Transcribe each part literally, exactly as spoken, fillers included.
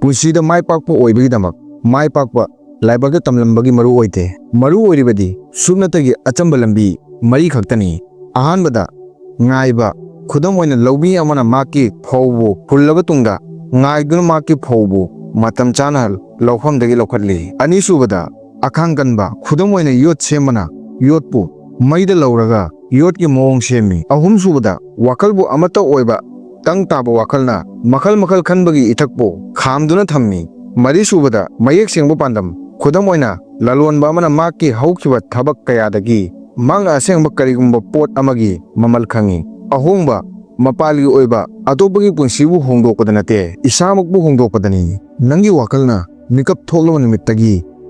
ꯄꯨꯟꯁꯤꯗ ꯃꯥꯏ ꯄꯥꯛꯄ ꯑꯣꯏꯕꯒꯤꯗꯃꯛ ꯃꯥꯏ ꯄꯥꯛꯄ ꯂꯥꯏꯕꯛꯇ ꯇꯝꯂꯝꯕꯒꯤ ꯃꯔꯨ ꯑꯣꯏꯗꯦ꯫ ꯃꯔꯨ ꯑꯣꯏꯔꯤꯕꯗꯤ ꯁꯨꯞꯅꯇꯒꯤ ꯑꯆꯝꯕ ꯂꯝꯕꯤ ꯃꯔꯤ ꯈꯛꯇꯅꯤ꯫ ꯑꯍꯥꯟꯕꯗ, ꯉꯥꯏꯕ꯫ ꯈꯨꯗꯝ ꯑꯣꯏꯅ, ꯂꯧꯃꯤ ꯑꯃꯅ ꯃꯍꯥꯛꯀꯤ ꯐꯧꯕꯨ ꯍꯨꯜꯂꯕ ꯇꯨꯡꯗ ꯉꯥꯏꯗꯨꯅ ꯃꯍꯥꯛꯀꯤ ꯐꯧꯕꯨ ꯃꯇꯝ ꯆꯥꯅ ꯂꯧꯐꯝꯗꯒꯤ ꯂꯧꯈꯠꯂꯤ꯫ ꯑꯅꯤꯁꯨꯕꯗ, ꯑꯈꯥꯡ ꯀꯟꯕ꯫ ꯈꯨꯗꯝ ꯑꯣꯏꯅ, ꯌꯣꯠ ꯁꯦꯝꯕꯅ ꯌꯣꯠꯄꯨ ꯃꯩꯗ ꯂꯧꯔꯒ ꯌꯣꯠꯀꯤ ꯃꯑꯣꯡ ꯁꯦꯝꯃꯤ꯫ ꯑꯍꯨꯝꯁꯨꯕꯗ, ꯋꯥꯈꯜꯕꯨ ꯑꯃꯠꯇ ꯑꯣꯏꯕ ꯇꯪ ꯇꯥꯕ ꯋꯥꯈꯜꯅ ꯃꯈꯜ ꯃꯈꯜ ꯈꯟꯕꯒꯤ ꯏꯊꯛꯄꯨ ꯈꯥꯝꯗꯨꯅ ꯊꯝꯃꯤ꯫ ꯃꯔꯤꯁꯨꯕꯗ, ꯃꯌꯦꯛ ꯁꯦꯡꯕ ꯄꯥꯟꯗꯝ꯫ ꯈꯨꯗꯝ ꯑꯣꯏꯅ, ꯂꯂꯣꯟꯕ ꯑꯃꯅ ꯃꯍꯥꯛꯀꯤ ꯍꯧꯈꯤꯕ ꯊꯕꯛ ꯀꯌꯥꯗꯒꯤ ꯃꯍꯥꯛꯅ ꯑꯁꯦꯡꯕ ꯀꯔꯤꯒꯨꯝꯕ ꯄꯣꯠ ꯑꯃꯒꯤ ꯃꯃꯜ ꯈꯪꯏ꯫ ꯑꯍꯣꯡꯕ, ꯃꯄꯥꯜꯒꯤ ꯑꯣꯏꯕ ꯑꯇꯣꯞꯄꯒꯤ ꯄꯨꯟꯁꯤꯕꯨ ꯍꯣꯡꯗꯣꯛꯄꯗ ꯅꯠꯇꯦ, ꯏꯁꯥꯃꯛꯄꯨ ꯍꯣꯡꯗꯣꯛꯄꯗꯅꯤ꯫ ꯅꯪꯒꯤ ꯋꯥꯈꯜꯅ ꯃꯤꯀꯞ ꯊꯣꯛꯂꯕ ꯅꯨꯃꯤꯠꯇꯒꯤ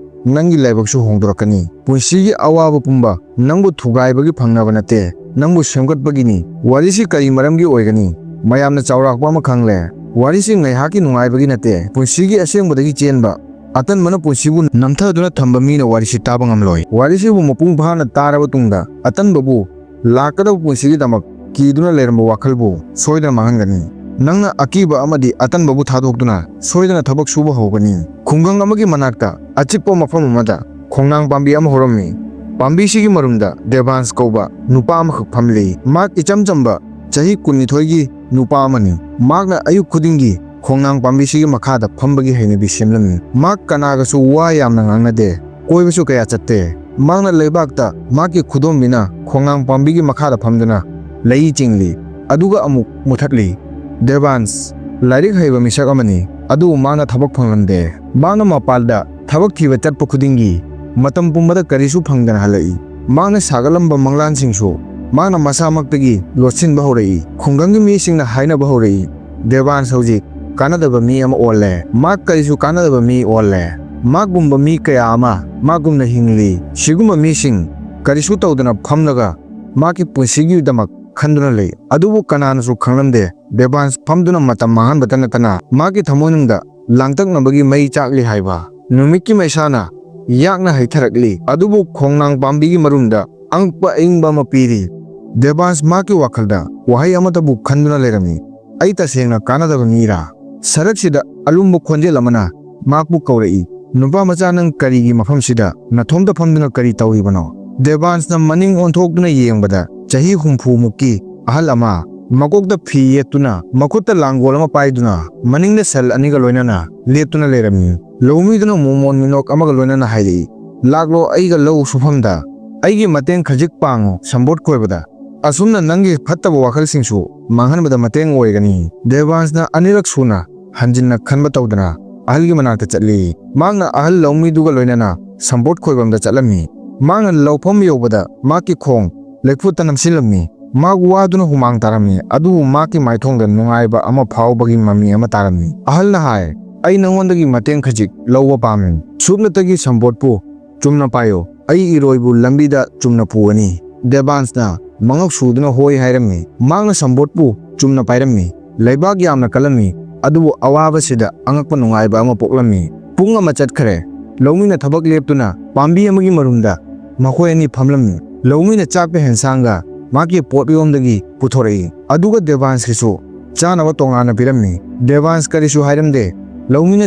ꯅꯪꯒꯤ ꯂꯥꯏꯕꯛꯁꯨ ꯍꯣꯡꯗꯣꯔꯛꯀꯅꯤ꯫ ꯄꯨꯟꯁꯤꯒꯤ ꯑꯋꯥꯕ ꯄꯨꯝꯕ ꯅꯪꯕꯨ ꯊꯨꯒꯥꯏꯕꯒꯤ ꯐꯪꯅꯕ ꯅꯠꯇꯦ, ꯅꯪꯕꯨ ꯁꯦꯝꯒꯠꯄꯒꯤꯅꯤ꯫ ꯋꯥꯔꯤꯁꯤ ꯀꯔꯤ ꯃꯔꯝꯒꯤ ꯑꯣꯏꯒꯅꯤ? ꯃꯌꯥꯝꯅ ꯆꯥꯎꯔꯥꯛꯄ ꯑꯃ ꯈꯪꯂꯦ꯫ ꯋꯥꯔꯤꯁꯤ ꯉꯥꯏꯍꯥꯛꯀꯤ ꯅꯨꯡꯉꯥꯏꯕꯒꯤ ꯅꯠꯇꯦ, ꯄꯨꯟꯁꯤꯒꯤ ꯑꯁꯦꯡꯕꯗꯒꯤ ꯆꯦꯟꯕ꯫ ꯑꯇꯟꯕꯅ ꯄꯨꯟꯁꯤꯕꯨ ꯅꯝꯊꯗꯨꯅ ꯊꯝꯕ ꯃꯤꯅ ꯋꯥꯔꯤꯁꯤ ꯇꯥꯕ ꯉꯝꯂꯣꯏ꯫ ꯋꯥꯔꯤꯁꯤꯕꯨ ꯃꯄꯨꯡ ꯐꯥꯅ ꯇꯥꯔꯕ ꯇꯨꯡꯗ ꯑꯇꯟꯕꯕꯨ ꯂꯥꯛꯀꯗꯕ ꯄꯨꯟꯁꯤꯒꯤꯗꯃꯛ ꯀꯤꯗꯨꯅ ꯂꯩꯔꯝꯕ ꯋꯥꯈꯜꯕꯨ ꯁꯣꯏꯗꯅ ꯃꯥꯡꯍꯟꯒꯅꯤ꯫ ꯅꯪꯅ ꯑꯀꯤꯕ ꯑꯃꯗꯤ ꯑꯇꯟꯕꯕꯨ ꯊꯥꯗꯣꯛꯇꯨꯅ ꯁꯣꯏꯗꯅ ꯊꯕꯛ ꯁꯨꯕ ꯍꯧꯒꯅꯤ꯫ ꯈꯨꯡꯒꯪ ꯑꯃꯒꯤ ꯃꯅꯥꯛꯇ ꯑꯆꯤꯛꯄ ꯃꯐꯝ ꯑꯃꯗ ꯈꯣꯡꯅꯥꯡ ꯄꯥꯝꯕꯤ ꯑꯃ ꯍꯧꯔꯝꯃꯤ꯫ ꯄꯥꯝꯕꯤꯁꯤꯒꯤ ꯃꯔꯨꯝꯗ ꯗꯦꯕꯥꯟꯁ ꯀꯧꯕ ꯅꯨꯄꯥ ꯑꯃꯈꯛ ꯐꯝꯂꯤ꯫ ꯃꯍꯥꯛ ꯏꯆꯝ ꯆꯝꯕ ꯆꯍꯤ ꯀꯨꯟꯅꯤꯊꯣꯏꯒꯤ ꯅꯨꯄꯥ ꯑꯃꯅꯤ꯫ ꯃꯍꯥꯛꯅ ꯑꯌꯨꯛ ꯈꯨꯗꯤꯡꯒꯤ ꯈꯣꯡꯅꯥꯡ ꯄꯥꯝꯕꯤꯁꯤꯒꯤ ꯃꯈꯥꯗ ꯐꯝꯕꯒꯤ ꯍꯩꯅꯕꯤ ꯁꯦꯝꯂꯝꯃꯤ꯫ ꯃꯍꯥꯛ ꯀꯅꯥꯒꯁꯨ ꯋꯥ ꯌꯥꯝꯅ ꯉꯥꯡꯅꯗꯦ, ꯀꯣꯏꯕꯁꯨ ꯀꯌꯥ ꯆꯠꯇꯦ꯫ ꯃꯍꯥꯛꯅ ꯂꯩꯕꯥꯛꯇ ꯃꯍꯥꯛꯀꯤ ꯈꯨꯗꯣꯝꯕꯤꯅ ꯈꯣꯡꯅꯥꯡ ꯄꯥꯝꯕꯤꯒꯤ ꯃꯈꯥꯗ ꯐꯝꯗꯨꯅ ꯂꯩ ꯆꯤꯡꯂꯤ, ꯑꯗꯨꯒ ꯑꯃꯨꯛ ꯃꯨꯊꯠꯂꯤ꯫ ꯗꯦꯕꯥꯟꯁ ꯂꯥꯏꯔꯤꯛ ꯍꯩꯕ ꯃꯤꯁꯛ ꯑꯃꯅꯤ, ꯑꯗꯨꯕꯨ ꯃꯍꯥꯛꯅ ꯊꯕꯛ ꯐꯪꯂꯝꯗꯦ꯫ ꯃꯍꯥꯛꯅ ꯃꯄꯥꯟꯗ ꯊꯕꯛ ꯊꯤꯕ ꯆꯠꯄ ꯈꯨꯗꯤꯡꯒꯤ ꯃꯇꯝ ꯄꯨꯝꯕꯗ ꯀꯔꯤꯁꯨ ꯐꯪꯗꯅ ꯍꯜꯂꯛꯏ꯫ ꯃꯍꯥꯛꯅ ꯁꯥꯒꯠꯂꯝꯕ ꯃꯪꯂꯥꯟꯁꯤꯡꯁꯨ ꯃꯍꯥꯛꯅ ꯃꯁꯥꯃꯛꯇꯒꯤ ꯂꯣꯠꯁꯤꯟꯕ ꯍꯧꯔꯛꯏ꯫ ꯈꯨꯡꯒꯪꯒꯤ ꯃꯤꯁꯤꯡꯅ ꯍꯥꯏꯅꯕ ꯍꯧꯔꯛꯏ, "ꯗꯦꯕꯥꯟꯁ ꯍꯧꯖꯤꯛ ꯀꯥꯟꯅꯗꯕ ꯃꯤ ꯑꯃ ꯑꯣꯜꯂꯦ꯫ ꯃꯍꯥꯛ ꯀꯔꯤꯁꯨ ꯀꯥꯟꯅꯗꯕ ꯃꯤ ꯑꯣꯜꯂꯦ꯫ ꯃꯍꯥꯛꯀꯨꯝꯕ ꯃꯤ ꯀꯌꯥ ꯑꯃ ꯃꯥꯒꯨꯝꯅ ꯍꯤꯡꯂꯤ꯫ ꯁꯤꯒꯨꯝꯕ ꯃꯤꯁꯤꯡ ꯀꯔꯤꯁꯨ ꯇꯧꯗꯅ ꯐꯝꯂꯒ ꯃꯍꯥꯛꯀꯤ ꯄꯨꯟꯁꯤꯒꯤꯗꯃꯛ ꯈꯟꯗꯨꯅ ꯂꯩ꯫ ꯑꯗꯨꯕꯨ ꯀꯅꯥꯅꯁꯨ ꯈꯪꯂꯝꯗꯦ, ꯗꯦꯕꯥꯟꯁ ꯐꯝꯗꯨꯅ ꯃꯇꯝ ꯃꯥꯡꯍꯟꯕꯇ ꯅꯠꯇꯅ ꯃꯍꯥꯛꯀꯤ ꯊꯃꯣꯏꯅꯨꯡꯗ ꯂꯥꯡꯇꯛꯅꯕꯒꯤ ꯃꯩ ꯆꯥꯛꯂꯤ ꯍꯥꯏꯕ꯫" ꯅꯨꯃꯤꯠꯀꯤ ꯃꯩꯁꯥꯅ ꯌꯥꯛꯅ ꯍꯩꯊꯔꯛꯂꯤ, ꯑꯗꯨꯕꯨ ꯈꯣꯡꯅꯥꯡ ꯄꯥꯝꯕꯤꯒꯤ ꯃꯔꯨꯝꯗ ꯑꯉꯛꯄ ꯑꯏꯪꯕ ꯑꯃ ꯄꯤꯔꯤ꯫ ꯗꯦꯕꯥꯟꯁ ꯃꯍꯥꯛꯀꯤ ꯋꯥꯈꯜꯗ ꯋꯥꯍꯩ ꯑꯃꯠꯇꯕꯨ ꯈꯟꯗꯨꯅ ꯂꯩꯔꯝꯃꯤ, "ꯑꯩ ꯇꯁꯦꯡꯅ ꯀꯥꯟꯅꯗꯕ ꯃꯤꯔꯥ? ꯁꯔꯛꯁꯤꯗ ꯑꯂꯨꯝꯕ ꯈꯣꯟꯖꯦꯜ ꯑꯃꯅ ꯃꯍꯥꯛꯄꯨ ꯀꯧꯔꯛꯏ, "ꯅꯨꯄꯥ ꯃꯆꯥ, ꯅꯪ ꯀꯔꯤꯒꯤ ꯃꯐꯝꯁꯤꯗ ꯅꯊꯣꯝꯇ ꯐꯝꯗꯨꯅ ꯀꯔꯤ ꯇꯧꯔꯤꯕꯅꯣ?" ꯗꯦꯕꯥꯟꯁꯅ ꯃꯅꯤꯡ ꯑꯣꯟꯊꯣꯛꯇꯨꯅ ꯌꯦꯡꯕꯗ ꯆꯍꯤ ꯍꯨꯝꯐꯨ ꯃꯨꯛꯀꯤ ꯑꯍꯜ ꯑꯃ, ꯃꯀꯣꯛꯇ ꯐꯤ ꯌꯦꯠꯇꯨꯅ, ꯃꯈꯨꯠꯇ ꯂꯥꯡꯒꯣꯜ ꯑꯃ ꯄꯥꯏꯗꯨꯅ, ꯃꯅꯤꯡꯗ ꯁꯦꯜ ꯑꯅꯤꯒ ꯂꯣꯏꯅꯅ ꯂꯦꯞꯇꯨꯅ ꯂꯩꯔꯝꯃꯤ꯫ ꯂꯧꯃꯤꯗꯨꯅ ꯃꯣꯃꯣꯟ ꯃꯤꯅꯣꯛ ꯑꯃꯒ ꯂꯣꯏꯅꯅ ꯍꯥꯏꯔꯛꯏ, "ꯂꯥꯛꯂꯣ, ꯑꯩꯒ ꯂꯧ ꯁꯨꯐꯝꯗ ꯑꯩꯒꯤ ꯃꯇꯦꯡ ꯈꯖꯤꯛ ꯄꯥꯡꯉꯨ ꯁꯝꯕꯣꯠ ꯈꯣꯏꯕꯗ꯫ ꯑꯁꯨꯝꯅ ꯅꯪꯒꯤ ꯐꯠꯇꯕ ꯋꯥꯈꯜꯁꯤꯡꯁꯨ ꯃꯥꯡꯍꯟꯕꯗ ꯃꯇꯦꯡ ꯑꯣꯏꯒꯅꯤ꯫" ꯗꯦꯕꯥꯟꯁꯅ ꯑꯅꯤꯔꯛ ꯁꯨꯅ ꯍꯟꯖꯤꯟꯅ ꯈꯟꯕ ꯇꯧꯗꯅ ꯑꯍꯜꯒꯤ ꯃꯅꯥꯛꯇ ꯆꯠꯂꯤ꯫ ꯃꯍꯥꯛꯅ ꯑꯍꯜ ꯂꯧꯃꯤꯗꯨꯒ ꯂꯣꯏꯅꯅ ꯁꯝꯕꯣꯠ ꯈꯣꯏꯕꯝꯗ ꯆꯠꯂꯝꯃꯤ꯫ ꯃꯍꯥꯛꯅ ꯂꯧꯐꯝ ꯌꯧꯕꯗ ꯃꯍꯥꯛꯀꯤ ꯈꯣꯡ ꯂꯩꯐꯨꯠꯇ ꯅꯝꯁꯤꯜꯂꯝꯃꯤ꯫ ꯃꯍꯥꯛ ꯋꯥꯗꯨꯅ ꯍꯨꯃꯥꯡ ꯇꯥꯔꯝꯃꯤ, ꯑꯗꯨꯕꯨ ꯃꯍꯥꯛꯀꯤ ꯃꯥꯏꯊꯣꯡꯗ ꯅꯨꯡꯉꯥꯏꯕ ꯑꯃ ꯐꯥꯎꯕꯒꯤ ꯃꯃꯤ ꯑꯃ ꯇꯥꯔꯝꯃꯤ꯫ ꯑꯍꯜꯅ ꯍꯥꯏ, "ꯑꯩ ꯅꯉꯣꯟꯗꯒꯤ ꯃꯇꯦꯡ ꯈꯖꯤꯛ ꯂꯧꯕ ꯄꯥꯝꯃꯤ꯫ ꯁꯨꯞꯅꯇꯒꯤ ꯁꯝꯕꯣꯠꯄꯨ ꯆꯨꯝꯅ ꯄꯥꯏꯌꯨ꯫ ꯑꯩ ꯏꯔꯣꯏꯕꯨ ꯂꯝꯕꯤꯗ ꯆꯨꯝꯅ ꯄꯨꯒꯅꯤ꯫" ꯗꯦꯕꯥꯟꯁꯅ ꯃꯉꯛ ꯁꯨꯗꯨꯅ ꯍꯣꯏ ꯍꯥꯏꯔꯝꯃꯤ꯫ ꯃꯍꯥꯛꯅ ꯁꯝꯕꯣꯠꯄꯨ ꯆꯨꯝꯅ ꯄꯥꯏꯔꯝꯃꯤ꯫ ꯂꯩꯕꯥꯛ ꯌꯥꯝꯅ ꯀꯜꯂꯝꯃꯤ, ꯑꯗꯨꯕꯨ ꯑꯋꯥꯕꯁꯤꯗ ꯑꯉꯛꯄ ꯅꯨꯡꯉꯥꯏꯕ ꯑꯃ ꯄꯣꯛꯂꯝꯃꯤ꯫ ꯄꯨꯡ ꯑꯃ ꯆꯠꯈ꯭ꯔꯦ꯫ ꯂꯧꯃꯤꯅ ꯊꯕꯛ ꯂꯦꯞꯇꯨꯅ ꯄꯥꯝꯕꯤ ꯑꯃꯒꯤ ꯃꯔꯨꯝꯗ ꯃꯈꯣꯏ ꯑꯅꯤ ꯐꯝꯂꯝꯃꯤ꯫ ꯂꯧꯃꯤꯅ ꯆꯥꯛꯄ ꯍꯦꯟꯁꯥꯡꯒ ꯃꯍꯥꯛꯀꯤ ꯄꯣꯠꯌꯣꯝꯗꯒꯤ ꯄꯨꯊꯣꯔꯛꯏ꯫ ꯑꯗꯨꯒ ꯗꯦꯕꯥꯟꯁꯀꯤꯁꯨ ꯆꯥꯅꯕ ꯇꯣꯉꯥꯟꯅ ꯄꯤꯔꯝꯃꯤ꯫ ꯗꯦꯕꯥꯟꯁ ꯀꯔꯤꯁꯨ ꯍꯥꯏꯔꯝꯗꯦ꯫ ꯂꯧꯃꯤꯅ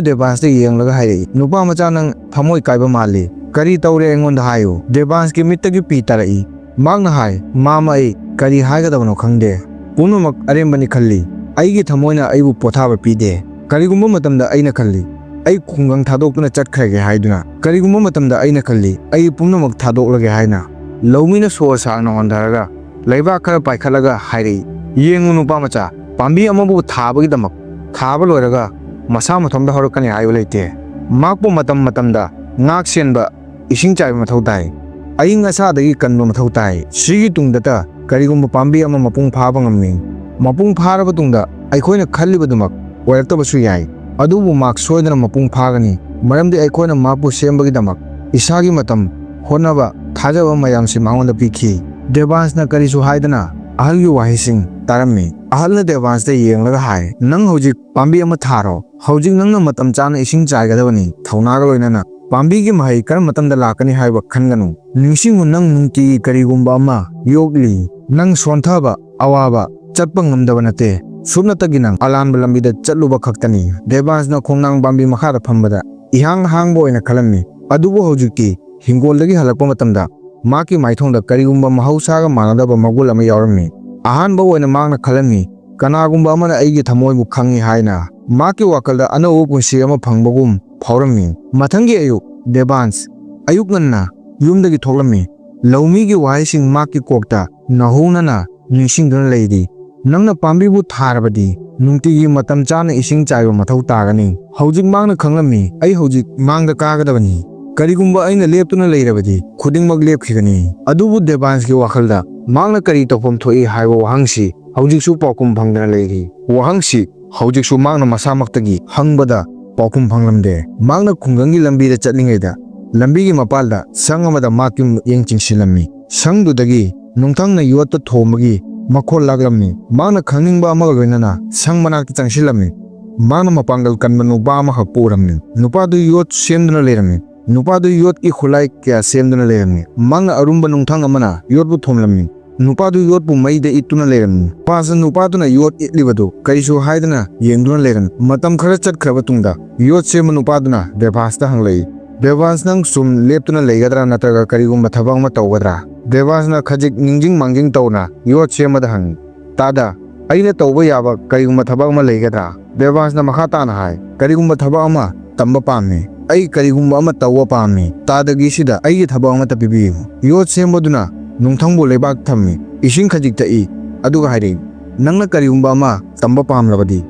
ꯗꯦꯕꯥꯟꯁꯇ ꯌꯦꯡꯂꯒ ꯍꯥꯏꯔꯛꯏ, "ꯅꯨꯄꯥ ꯃꯆꯥ, ꯅꯪ ꯊꯃꯣꯏ ꯀꯥꯏꯕ ꯃꯥꯜꯂꯤ꯫ ꯀꯔꯤ ꯇꯧꯔꯦ, ꯑꯩꯉꯣꯟꯗ ꯍꯥꯏꯌꯨ꯫" ꯗꯦꯕꯥꯟꯁꯀꯤ ꯃꯤꯠꯇꯒꯤ ꯄꯤ ꯇꯥꯔꯛꯏ꯫ ꯃꯍꯥꯛꯅ ꯍꯥꯏ, "ꯃꯥꯃ, ꯑꯩ ꯀꯔꯤ ꯍꯥꯏꯒꯗꯕꯅꯣ ꯈꯪꯗꯦ꯫ ꯄꯨꯝꯅꯃꯛ ꯑꯔꯦꯝꯕꯅꯤ ꯈꯜꯂꯤ꯫ ꯑꯩꯒꯤ ꯊꯃꯣꯏꯅ ꯑꯩꯕꯨ ꯄꯣꯊꯥꯕ ꯄꯤꯗꯦ꯫ ꯀꯔꯤꯒꯨꯝꯕ ꯃꯇꯝꯗ ꯑꯩꯅ ꯈꯜꯂꯤ, ꯑꯩ ꯈꯨꯡꯒꯪ ꯊꯥꯗꯣꯛꯇꯨꯅ ꯆꯠꯈ꯭ꯔꯒꯦ ꯍꯥꯏꯗꯨꯅ꯫ ꯀꯔꯤꯒꯨꯝꯕ ꯃꯇꯝꯗ ꯑꯩꯅ ꯈꯜꯂꯤ, ꯑꯩ ꯄꯨꯝꯅꯃꯛ ꯊꯥꯗꯣꯛꯂꯒꯦ ꯍꯥꯏꯅ꯫" ꯂꯧꯃꯤꯅ ꯁꯣꯔ ꯁꯥꯡꯅ ꯍꯣꯟꯊꯔꯒ ꯂꯩꯕꯥꯛ ꯈꯔ ꯄꯥꯏꯈꯠꯂꯒ ꯍꯥꯏꯔꯛꯏ, "ꯌꯦꯡꯉꯨ ꯅꯨꯄꯥ ꯃꯆꯥ, ꯄꯥꯝꯕꯤ ꯑꯃꯕꯨ ꯊꯥꯕꯒꯤꯗꯃꯛ ꯊꯥꯕ ꯂꯣꯏꯔꯒ ꯃꯁꯥ ꯃꯊꯣꯝꯗ ꯍꯧꯔꯛꯀꯅꯤ ꯍꯥꯏꯕ ꯂꯩꯇꯦ꯫ ꯃꯍꯥꯛꯄꯨ ꯃꯇꯝ ꯃꯇꯝꯗ ꯉꯥꯛ ꯁꯦꯟꯕ, ꯏꯁꯤꯡ ꯆꯥꯏꯕ ꯃꯊꯧ ꯇꯥꯏ꯫ ꯑꯏꯪ ꯑꯁꯥꯗꯒꯤ ꯀꯟꯕ ꯃꯊꯧ ꯇꯥꯏ꯫ ꯁꯤꯒꯤ ꯇꯨꯡꯗꯇ ꯀꯔꯤꯒꯨꯝꯕ ꯄꯥꯝꯕꯤ ꯑꯃ ꯃꯄꯨꯡ ꯐꯥꯕ ꯉꯝꯃꯤ꯫ ꯃꯄꯨꯡ ꯐꯥꯔꯕ ꯇꯨꯡꯗ ꯑꯩꯈꯣꯏꯅ ꯈꯜꯂꯤꯕꯗꯨꯃꯛ ꯑꯣꯏꯔꯛꯇꯕꯁꯨ ꯌꯥꯏ꯫ ꯑꯗꯨꯕꯨ ꯃꯍꯥꯛ ꯁꯣꯏꯗꯅ ꯃꯄꯨꯡ ꯐꯥꯒꯅꯤ, ꯃꯔꯝꯗꯤ ꯑꯩꯈꯣꯏꯅ ꯃꯍꯥꯛꯄꯨ ꯁꯦꯝꯕꯒꯤꯗꯃꯛ ꯏꯁꯥꯒꯤ ꯃꯇꯝ, ꯍꯣꯠꯅꯕ, ꯊꯥꯖꯕ ꯃꯌꯥꯝꯁꯤ ꯃꯉꯣꯟꯗ ꯄꯤꯈꯤ꯫" ꯗꯦꯕꯥꯟꯁꯅ ꯀꯔꯤꯁꯨ ꯍꯥꯏꯗꯅ ꯑꯍꯜꯒꯤ ꯋꯥꯍꯩꯁꯤꯡ ꯇꯥꯔꯝꯃꯤ꯫ ꯑꯍꯜꯅ ꯗꯦꯕꯥꯟꯁꯇ ꯌꯦꯡꯂꯒ ꯍꯥꯏ, "ꯅꯪ ꯍꯧꯖꯤꯛ ꯄꯥꯝꯕꯤ ꯑꯃ ꯊꯥꯔꯣ꯫ ꯍꯧꯖꯤꯛ ꯅꯪꯅ ꯃꯇꯝ ꯆꯥꯅ ꯏꯁꯤꯡ ꯆꯥꯏꯒꯗꯕꯅꯤ, ꯊꯧꯅꯥꯒ ꯂꯣꯏꯅꯅ꯫ ꯄꯥꯝꯕꯤꯒꯤ ꯃꯍꯩ ꯀꯔꯝꯕ ꯃꯇꯝꯗ ꯂꯥꯛꯀꯅꯤ ꯍꯥꯏꯕ ꯈꯟꯒꯅꯨ꯫ ꯅꯤꯡꯁꯤꯡꯉꯨ, ꯅꯪ ꯅꯨꯡꯇꯤꯒꯤ ꯀꯔꯤꯒꯨꯝꯕ ꯑꯃ ꯌꯣꯛꯂꯤ꯫ ꯅꯪ ꯁꯣꯟꯊꯕ, ꯑꯋꯥꯕ, ꯆꯠꯄ ꯉꯝꯗꯕ ꯅꯠꯇꯦ꯫ ꯁꯨꯞꯅꯇꯒꯤ ꯅꯪ ꯑꯂꯥꯟꯕ ꯂꯝꯕꯤꯗ ꯆꯠꯂꯨꯕ ꯈꯛꯇꯅꯤ꯫ ꯗꯦꯕꯥꯟꯁꯅ ꯈꯣꯡꯅꯥꯡ ꯄꯥꯝꯕꯤ ꯃꯈꯥꯗ ꯐꯝꯕꯗ ꯏꯍꯥꯡ ꯍꯥꯡꯕ ꯑꯣꯏꯅ ꯈꯜꯂꯝꯃꯤ꯫ ꯑꯗꯨꯕꯨ ꯍꯧꯖꯤꯛꯇꯤ ꯍꯤꯡꯒꯣꯜꯗꯒꯤ ꯍꯜꯂꯛꯄ ꯃꯇꯝꯗ ꯃꯍꯥꯛꯀꯤ ꯃꯥꯏꯊꯣꯡꯗ ꯀꯔꯤꯒꯨꯝꯕ ꯃꯍꯧꯁꯥꯒ ꯃꯥꯟꯅꯗꯕ ꯃꯒꯨꯟ ꯑꯃ ꯌꯥꯎꯔꯝꯃꯤ꯫ ꯑꯍꯥꯟꯕ ꯑꯣꯏꯅ ꯃꯍꯥꯛꯅ ꯈꯜꯂꯝꯃꯤ, "ꯀꯅꯥꯒꯨꯝꯕ ꯑꯃꯅ ꯑꯩꯒꯤ ꯊꯃꯣꯏꯕꯨ ꯈꯪꯏ" ꯍꯥꯏꯅ꯫ ꯃꯍꯥꯛꯀꯤ ꯋꯥꯈꯜꯗ ꯑꯅꯧꯕ ꯄꯨꯟꯁꯤ ꯑꯃ ꯐꯪꯕꯒꯨꯝ ꯐꯥꯎꯔꯝꯃꯤ꯫ ꯃꯊꯪꯒꯤ ꯑꯌꯨꯛ, ꯗꯦꯕꯥꯟꯁ ꯑꯌꯨꯛ ꯉꯟꯅ ꯌꯨꯝꯗꯒꯤ ꯊꯣꯛꯂꯝꯃꯤ꯫ ꯂꯧꯃꯤꯒꯤ ꯋꯥꯍꯩꯁꯤꯡ ꯃꯍꯥꯛꯀꯤ ꯀꯣꯛꯇ ꯅꯧꯍꯧꯅꯅ ꯅꯤꯡꯁꯤꯡꯗꯨꯅ ꯂꯩꯔꯤ꯫ "ꯅꯪꯅ ꯄꯥꯝꯕꯤꯕꯨ ꯊꯥꯔꯕꯗꯤ ꯅꯨꯡꯇꯤꯒꯤ ꯃꯇꯝ ꯆꯥꯅ ꯏꯁꯤꯡ ꯆꯥꯏꯕ ꯃꯊꯧ ꯇꯥꯒꯅꯤ"꯫ ꯍꯧꯖꯤꯛ ꯃꯍꯥꯛꯅ ꯈꯪꯂꯝꯃꯤ, "ꯑꯩ ꯍꯧꯖꯤꯛ ꯃꯥꯡꯗ ꯀꯥꯒꯗꯕꯅꯤ꯫ ꯀꯔꯤꯒꯨꯝꯕ ꯑꯩꯅ ꯂꯦꯞꯇꯨꯅ ꯂꯩꯔꯕꯗꯤ ꯈꯨꯗꯤꯡꯃꯛ ꯂꯦꯞꯈꯤꯒꯅꯤ"꯫ ꯑꯗꯨꯕꯨ ꯗꯦꯕꯥꯟꯁꯀꯤ ꯋꯥꯈꯜꯗ ꯃꯍꯥꯛꯅ ꯀꯔꯤ ꯇꯧꯐꯝ ꯊꯣꯛꯏ ꯍꯥꯏꯕ ꯋꯥꯍꯪꯁꯤ ꯍꯧꯖꯤꯛꯁꯨ ꯄꯥꯎꯈꯨꯝ ꯐꯪꯗꯅ ꯂꯩꯔꯤ꯫ ꯋꯥꯍꯪꯁꯤ ꯍꯧꯖꯤꯛꯁꯨ ꯃꯍꯥꯛꯅ ꯃꯁꯥꯃꯛꯇꯒꯤ ꯍꯪꯕꯗ ꯄꯥꯎꯈꯨꯝ ꯐꯪꯂꯝꯗꯦ꯫ ꯃꯍꯥꯛꯅ ꯈꯨꯡꯒꯪꯒꯤ ꯂꯝꯕꯤꯗ ꯆꯠꯂꯤꯉꯩꯗ ꯂꯝꯕꯤꯒꯤ ꯃꯄꯥꯜꯗ ꯁꯪ ꯑꯃꯗ ꯃꯍꯥꯛꯀꯤ ꯃꯤꯠꯌꯦꯡ ꯆꯤꯡꯁꯤꯜꯂꯝꯃꯤ꯫ ꯁꯪꯗꯨꯗꯒꯤ ꯅꯨꯡꯊꯪꯅ ꯌꯣꯠꯇ ꯊꯣꯝꯕꯒꯤ ꯃꯈꯣꯜ ꯂꯥꯛꯂꯝꯃꯤ꯫ ꯃꯍꯥꯛꯅ ꯈꯪꯅꯤꯡꯕ ꯑꯃꯒ ꯂꯣꯏꯅꯅ ꯁꯪ ꯃꯅꯥꯛꯇ ꯆꯪꯁꯤꯜꯂꯝꯃꯤ꯫ ꯃꯍꯥꯛꯅ ꯃꯄꯥꯡꯒꯜ ꯀꯟꯕ ꯅꯨꯄꯥ ꯑꯃꯈꯛꯄꯨ ꯎꯔꯝꯃꯤ꯫ ꯅꯨꯄꯥꯗꯨ ꯌꯣꯠ ꯁꯦꯝꯗꯨꯅ ꯂꯩꯔꯝꯃꯤ꯫ ꯅꯨꯄꯥꯗꯨ ꯌꯣꯠꯀꯤ ꯈꯨꯠꯂꯥꯏ ꯀꯌꯥ ꯁꯦꯝꯗꯨꯅ ꯂꯩꯔꯝꯃꯤ꯫ ꯃꯍꯥꯛꯅ ꯑꯔꯨꯝꯕ ꯅꯨꯡꯊꯪ ꯑꯃꯅ ꯌꯣꯠꯄꯨ ꯊꯣꯝꯂꯝꯃꯤ꯫ ꯅꯨꯄꯥꯗꯨ ꯌꯣꯠꯄꯨ ꯃꯩꯗ ꯏꯠꯇꯨꯅ ꯂꯩꯔꯝꯃꯤ꯫ ꯅꯨꯄꯥꯁꯨ ꯅꯨꯄꯥꯗꯨꯅ ꯌꯣꯠ ꯏꯠꯂꯤꯕꯗꯨ ꯀꯔꯤꯁꯨ ꯍꯥꯏꯗꯅ ꯌꯦꯡꯗꯨꯅ ꯂꯩꯔꯝꯃꯤ꯫ ꯃꯇꯝ ꯈꯔ ꯆꯠꯈ꯭ꯔꯕ ꯇꯨꯡꯗ ꯌꯣꯠ ꯁꯦꯝꯕ ꯅꯨꯄꯥꯗꯨꯅ ꯗꯦꯕꯥꯟꯁꯇ ꯍꯪꯂꯛꯏ, "ꯗꯦꯕꯥꯟꯁ, ꯅꯪ ꯁꯨꯝ ꯂꯦꯞꯇꯨꯅ ꯂꯩꯒꯗ꯭ꯔꯥ ꯅꯠꯇ꯭ꯔꯒ ꯀꯔꯤꯒꯨꯝꯕ ꯊꯕꯛ ꯑꯃ ꯇꯧꯒꯗ꯭ꯔꯥ?" ꯗꯦꯕꯥꯟꯁꯅ ꯈꯖꯤꯛ ꯅꯤꯡꯖꯤꯡ ꯃꯥꯡꯖꯤꯡ ꯇꯧꯅ ꯌꯣꯠ ꯁꯦꯝꯕꯗ ꯍꯪꯉꯤ, "ꯇꯥꯗ, ꯑꯩꯅ ꯇꯧꯕ ꯌꯥꯕ ꯀꯔꯤꯒꯨꯝꯕ ꯊꯕꯛ ꯑꯃ ꯂꯩꯒꯗ꯭ꯔꯥ?" ꯗꯦꯕꯥꯟꯁꯅ ꯃꯈꯥ ꯇꯥꯅ ꯍꯥꯏ, "ꯀꯔꯤꯒꯨꯝꯕ ꯊꯕꯛ ꯑꯃ ꯇꯝꯕ ꯄꯥꯝꯃꯤ꯫ ꯑꯩ ꯀꯔꯤꯒꯨꯝꯕ ꯑꯃ ꯇꯧꯕ ꯄꯥꯝꯃꯤ꯫ ꯇꯥꯗꯒꯤꯁꯤꯗ ꯑꯩꯒꯤ ꯊꯕꯛ ꯑꯃꯠꯇ ꯄꯤꯕꯤꯌꯨ"꯫ ꯌꯣꯠ ꯁꯦꯝꯕꯗꯨꯅ ꯅꯨꯡꯊꯪꯕꯨ ꯂꯩꯕꯥꯛ ꯊꯝꯃꯤ, ꯏꯁꯤꯡ ꯈꯖꯤꯛ ꯊꯛꯏ, ꯑꯗꯨꯒ ꯍꯥꯏꯔꯛꯏ, "ꯅꯪꯅ ꯀꯔꯤꯒꯨꯝꯕ ꯑꯃ ꯇꯝꯕ ꯄꯥꯝꯂꯕꯗꯤ,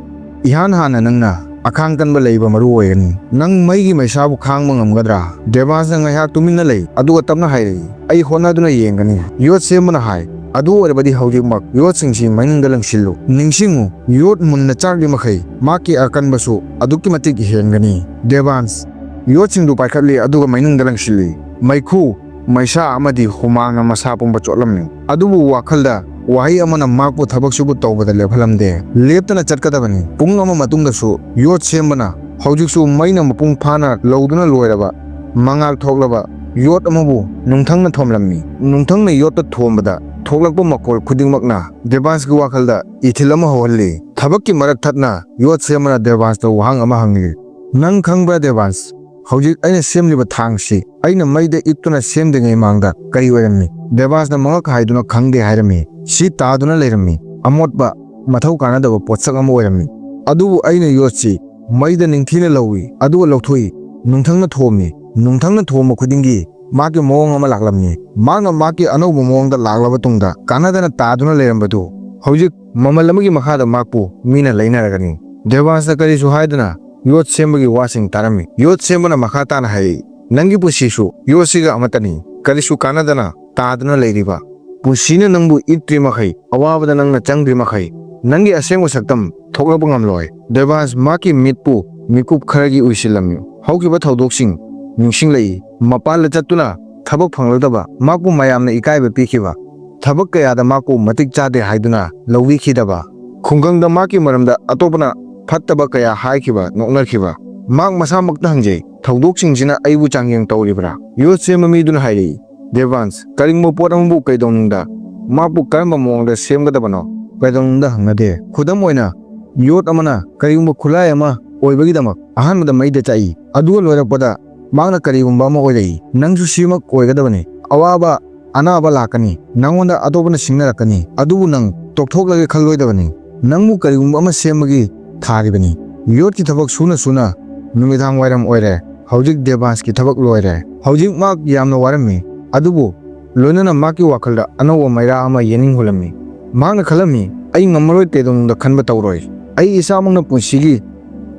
ꯏꯍꯥꯟ ꯍꯥꯟꯅ ꯅꯪꯅ ꯑꯈꯥꯡ ꯀꯟꯕ ꯂꯩꯕ ꯃꯔꯨ ꯑꯣꯏꯒꯅꯤ꯫ ꯅꯪ ꯃꯩꯒꯤ ꯃꯩꯁꯥꯕꯨ ꯈꯥꯡꯕ ꯉꯝꯒꯗ꯭ꯔꯥ?" ꯗꯦꯕꯥꯟꯁꯅ ꯉꯥꯏꯍꯥꯛ ꯇꯨꯃꯤꯟꯅ ꯂꯩ, ꯑꯗꯨꯒ ꯇꯞꯅ ꯍꯥꯏꯔꯛꯏ, "ꯑꯩ ꯍꯣꯠꯅꯗꯨꯅ ꯌꯦꯡꯒꯅꯤ"꯫ ꯌꯣꯠ ꯁꯦꯝꯕꯅ ꯍꯥꯏ, "ꯑꯗꯨ ꯑꯣꯏꯔꯕꯗꯤ ꯍꯧꯖꯤꯛꯃꯛ ꯌꯣꯠꯁꯤꯡꯁꯤ ꯃꯩꯅꯨꯡꯗ ꯂꯪꯁꯤꯜꯂꯨ꯫ ꯅꯤꯡꯁꯤꯡꯉꯨ, ꯌꯣꯠ ꯃꯨꯟꯅ ꯆꯥꯛꯂꯤ ꯃꯈꯩ ꯃꯍꯥꯛꯀꯤ ꯑꯀꯟꯕꯁꯨ ꯑꯗꯨꯛꯀꯤ ꯃꯇꯤꯛ ꯍꯦꯟꯒꯅꯤ"꯫ ꯗꯦꯕꯥꯟꯁ ꯌꯣꯠꯁꯤꯡꯗꯨ ꯄꯥꯏꯈꯠꯂꯤ, ꯑꯗꯨꯒ ꯃꯩꯅꯨꯡꯗ ꯂꯪꯁꯤꯜꯂꯤ꯫ ꯃꯩꯈꯨ, ꯃꯩꯁꯥ ꯑꯃꯗꯤ ꯍꯨꯃꯥꯡꯅ ꯃꯁꯥ ꯄꯨꯝꯕ ꯆꯣꯠꯂꯝꯃꯤ꯫ ꯑꯗꯨꯕꯨ ꯋꯥꯈꯜꯗ ꯋꯥꯍꯩ ꯑꯃꯅ ꯃꯍꯥꯛꯄꯨ ꯊꯕꯛꯁꯤꯕꯨ ꯇꯧꯕꯗ ꯂꯦꯞꯍꯜꯂꯝꯗꯦ꯫ ꯂꯦꯞꯇꯅ ꯆꯠꯀꯗꯕꯅꯤ꯫ ꯄꯨꯡ ꯑꯃ ꯃꯇꯨꯡꯗꯁꯨ ꯌꯣꯠ ꯁꯦꯝꯕꯅ ꯍꯧꯖꯤꯛꯁꯨ ꯃꯩꯅ ꯃꯄꯨꯡ ꯐꯥꯅ ꯂꯧꯗꯨꯅ ꯂꯣꯏꯔꯕ, ꯃꯉꯥꯜ ꯊꯣꯛꯂꯕ ꯌꯣꯠ ꯑꯃꯕꯨ ꯅꯨꯡꯊꯪꯅ ꯊꯣꯝꯂꯝꯃꯤ꯫ ꯅꯨꯡꯊꯪꯅ ꯌꯣꯠꯇ ꯊꯣꯝꯕꯗ ꯊꯣꯛꯂꯛꯄ ꯃꯈꯣꯜ ꯈꯨꯗꯤꯡꯃꯛꯅ ꯗꯦꯕꯥꯟꯁꯀꯤ ꯋꯥꯈꯜꯗ ꯏꯊꯤꯜ ꯑꯃ ꯍꯧꯍꯜꯂꯤ꯫ ꯊꯕꯛꯀꯤ ꯃꯔꯛ ꯊꯠꯅ ꯌꯣꯠ ꯁꯦꯝꯕꯅ ꯗꯦꯕꯥꯟꯁꯇ ꯋꯥꯍꯪ ꯑꯃ ꯍꯪꯂꯤ, "ꯅꯪ ꯈꯪꯕ꯭ꯔꯥ ꯗꯦꯕꯥꯟꯁ, ꯍꯧꯖꯤꯛ ꯑꯩꯅ ꯁꯦꯝꯂꯤꯕ ꯊꯥꯡꯁꯤ ꯑꯩꯅ ꯃꯩꯗ ꯏꯠꯇꯨꯅ ꯁꯦꯝꯗ꯭ꯔꯤꯉꯩ ꯃꯥꯡꯗ ꯀꯔꯤ ꯑꯣꯏꯔꯝꯃꯤ?" ꯗꯦꯕꯥꯟꯁꯅ ꯃꯉꯛ ꯍꯥꯏꯗꯨꯅ ꯈꯪꯗꯦ ꯍꯥꯏꯔꯝꯃꯤ꯫ "ꯁꯤ ꯇꯥꯗꯨꯅ ꯂꯩꯔꯝꯃꯤ, ꯑꯃꯣꯠꯄ, ꯃꯊꯧ ꯀꯥꯟꯅꯗꯕ ꯄꯣꯠꯁꯛ ꯑꯃ ꯑꯣꯏꯔꯝꯃꯤ꯫ ꯑꯗꯨꯕꯨ ꯑꯩꯅ ꯌꯣꯠꯁꯤ ꯃꯩꯗ ꯅꯤꯡꯊꯤꯅ ꯂꯧꯏ, ꯑꯗꯨꯒ ꯂꯧꯊꯣꯛꯏ꯫ ꯅꯨꯡꯊꯪꯅ ꯊꯣꯝꯃꯤ꯫ ꯅꯨꯡꯊꯪꯅ ꯊꯣꯝꯕ ꯈꯨꯗꯤꯡꯒꯤ ꯃꯍꯥꯛꯀꯤ ꯃꯑꯣꯡ ꯑꯃ ꯂꯥꯛꯂꯝꯃꯤ꯫ ꯃꯍꯥꯛꯅ ꯃꯍꯥꯛꯀꯤ ꯑꯅꯧꯕ ꯃꯑꯣꯡꯗ ꯂꯥꯛꯂꯕ ꯇꯨꯡꯗ ꯀꯥꯟꯅꯗꯅ ꯇꯥꯗꯨꯅ ꯂꯩꯔꯝꯕꯗꯨ ꯍꯧꯖꯤꯛ ꯃꯃꯜ ꯑꯃꯒꯤ ꯃꯈꯥꯗ ꯃꯍꯥꯛꯄꯨ ꯃꯤꯅ ꯂꯩꯅꯔꯒꯅꯤ꯫" ꯗꯦꯕꯥꯟꯁꯅ ꯀꯔꯤꯁꯨ ꯍꯥꯏꯗꯅ ꯌꯣꯠ ꯁꯦꯝꯕꯒꯤ ꯋꯥꯁꯤꯡ ꯇꯥꯔꯝꯃꯤ꯫ ꯌꯣꯠ ꯁꯦꯝꯕꯅ ꯃꯈꯥ ꯇꯥꯅ ꯍꯥꯏꯔꯛꯏ, "ꯅꯪꯒꯤ ꯄꯨꯟꯁꯤꯁꯨ ꯌꯣꯠꯁꯤꯒ ꯑꯃꯠꯇꯅꯤ꯫ ꯀꯔꯤꯁꯨ ꯀꯥꯟꯅꯗꯅ ꯇꯥꯗꯨꯅ ꯂꯩꯔꯤꯕ꯫ ꯄꯨꯟꯁꯤꯅ ꯅꯪꯕꯨ ꯏꯠꯇ꯭ꯔꯤ ꯃꯈꯩ, ꯑꯋꯥꯕꯗ ꯅꯪꯅ ꯆꯪꯗ꯭ꯔꯤ ꯃꯈꯩ, ꯅꯪꯒꯤ ꯑꯁꯦꯡꯕ ꯁꯛꯇꯝ ꯊꯣꯛꯂꯛꯄ ꯉꯝꯂꯣꯏ꯫" ꯗꯦꯕꯥꯟꯁ ꯃꯍꯥꯛꯀꯤ ꯃꯤꯠꯄꯨ ꯃꯤꯀꯨꯞ ꯈꯔꯒꯤ ꯎꯏꯁꯤꯜꯂꯝꯃꯤ꯫ ꯍꯧꯈꯤꯕ ꯊꯧꯗꯣꯛꯁꯤꯡ ꯅꯤꯡꯁꯤꯡꯂꯛꯏ꯫ ꯃꯄꯥꯟꯗ ꯆꯠꯇꯨꯅ ꯊꯕꯛ ꯐꯪꯂꯛꯇꯕ, ꯃꯍꯥꯛꯄꯨ ꯃꯌꯥꯝꯅ ꯏꯀꯥꯏꯕ ꯄꯤꯈꯤꯕ, ꯊꯕꯛ ꯀꯌꯥꯗ ꯃꯍꯥꯛꯄꯨ ꯃꯇꯤꯛ ꯆꯥꯗꯦ ꯍꯥꯏꯗꯨꯅ ꯂꯧꯕꯤꯈꯤꯗꯕ, ꯈꯨꯡꯒꯪꯗ ꯃꯍꯥꯛꯀꯤ ꯃꯔꯝꯗ ꯑꯇꯣꯞꯄꯅ ꯐꯠꯇꯕ ꯀꯌꯥ ꯍꯥꯏꯈꯤꯕ, ꯅꯣꯛꯅꯈꯤꯕ꯫ ꯃꯍꯥꯛ ꯃꯁꯥꯃꯛꯇ ꯍꯪꯖꯩ, "ꯊꯧꯗꯣꯛꯁꯤꯡꯁꯤꯅ ꯑꯩꯕꯨ ꯆꯥꯡꯌꯦꯡ ꯇꯧꯔꯤꯕ꯭ꯔꯥ?" ꯌꯣꯠ ꯁꯦꯝꯕ ꯃꯤꯗꯨꯅ ꯍꯥꯏꯔꯛꯏ, "ꯗꯦꯕꯥꯟꯁ, ꯀꯔꯤꯒꯨꯝꯕ ꯄꯣꯠ ꯑꯃꯕꯨ ꯀꯩꯗꯧꯅꯨꯡꯗ ꯃꯍꯥꯛꯄꯨ ꯀꯔꯝꯕ ꯃꯑꯣꯡꯗ ꯁꯦꯝꯒꯗꯕꯅꯣ ꯀꯩꯗꯧꯅꯨꯡꯗ ꯍꯪꯅꯗꯦ꯫ ꯈꯨꯗꯝ ꯑꯣꯏꯅ, ꯌꯣꯠ ꯑꯃꯅ ꯀꯔꯤꯒꯨꯝꯕ ꯈꯨꯠꯂꯥꯏ ꯑꯃ ꯑꯣꯏꯕꯒꯤꯗꯃꯛ ꯑꯍꯥꯟꯕꯗ ꯃꯩꯗ ꯆꯥꯛꯏ, ꯑꯗꯨꯒ ꯂꯣꯏꯔꯛꯄꯗ ꯃꯍꯥꯛꯅ ꯀꯔꯤꯒꯨꯝꯕ ꯑꯃ ꯑꯣꯏꯔꯛꯏ꯫ ꯅꯪꯁꯨ ꯁꯤꯃꯛ ꯑꯣꯏꯒꯗꯕꯅꯤ꯫ ꯑꯋꯥꯕ ꯑꯅꯥꯕ ꯂꯥꯛꯀꯅꯤ꯫ ꯅꯪꯉꯣꯟꯗ ꯑꯇꯣꯞꯄꯅ ꯁꯤꯡꯅꯔꯛꯀꯅꯤ꯫ ꯑꯗꯨꯕꯨ ꯅꯪ ꯇꯣꯛꯊꯣꯛꯂꯒꯦ ꯈꯜꯂꯣꯏꯗꯕꯅꯤ꯫ ꯅꯪꯕꯨ ꯀꯔꯤꯒꯨꯝꯕ ꯑꯃ ꯁꯦꯝꯕꯒꯤ ꯊꯥꯔꯤꯕꯅꯤ꯫" ꯌꯣꯠꯀꯤ ꯊꯕꯛ ꯁꯨꯅ ꯁꯨꯅ ꯅꯨꯃꯤꯗꯥꯡ ꯋꯥꯏꯔꯝ ꯑꯣꯏꯔꯦ꯫ ꯍꯧꯖꯤꯛ ꯗꯦꯕꯥꯟꯁꯀꯤ ꯊꯕꯛ ꯂꯣꯏꯔꯦ꯫ ꯍꯧꯖꯤꯛ ꯃꯍꯥꯛ ꯌꯥꯝꯅ ꯋꯥꯔꯝꯃꯤ꯫ ꯑꯗꯨꯕꯨ ꯂꯣꯏꯅꯅ ꯃꯍꯥꯛꯀꯤ ꯋꯥꯈꯜꯗ ꯑꯅꯧꯕ ꯃꯩꯔꯥ ꯑꯃ ꯌꯦꯅꯤꯡ ꯍꯨꯜꯂꯝꯃꯤ꯫ ꯃꯍꯥꯛꯅ ꯈꯜꯂꯝꯃꯤ, "ꯑꯩ ꯉꯝꯃꯔꯣꯏ, ꯀꯩꯗꯧꯅꯨꯡꯗ ꯈꯟꯕ ꯇꯧꯔꯣꯏ꯫ ꯑꯩ ꯏꯁꯥꯃꯛꯅ ꯄꯨꯟꯁꯤꯒꯤ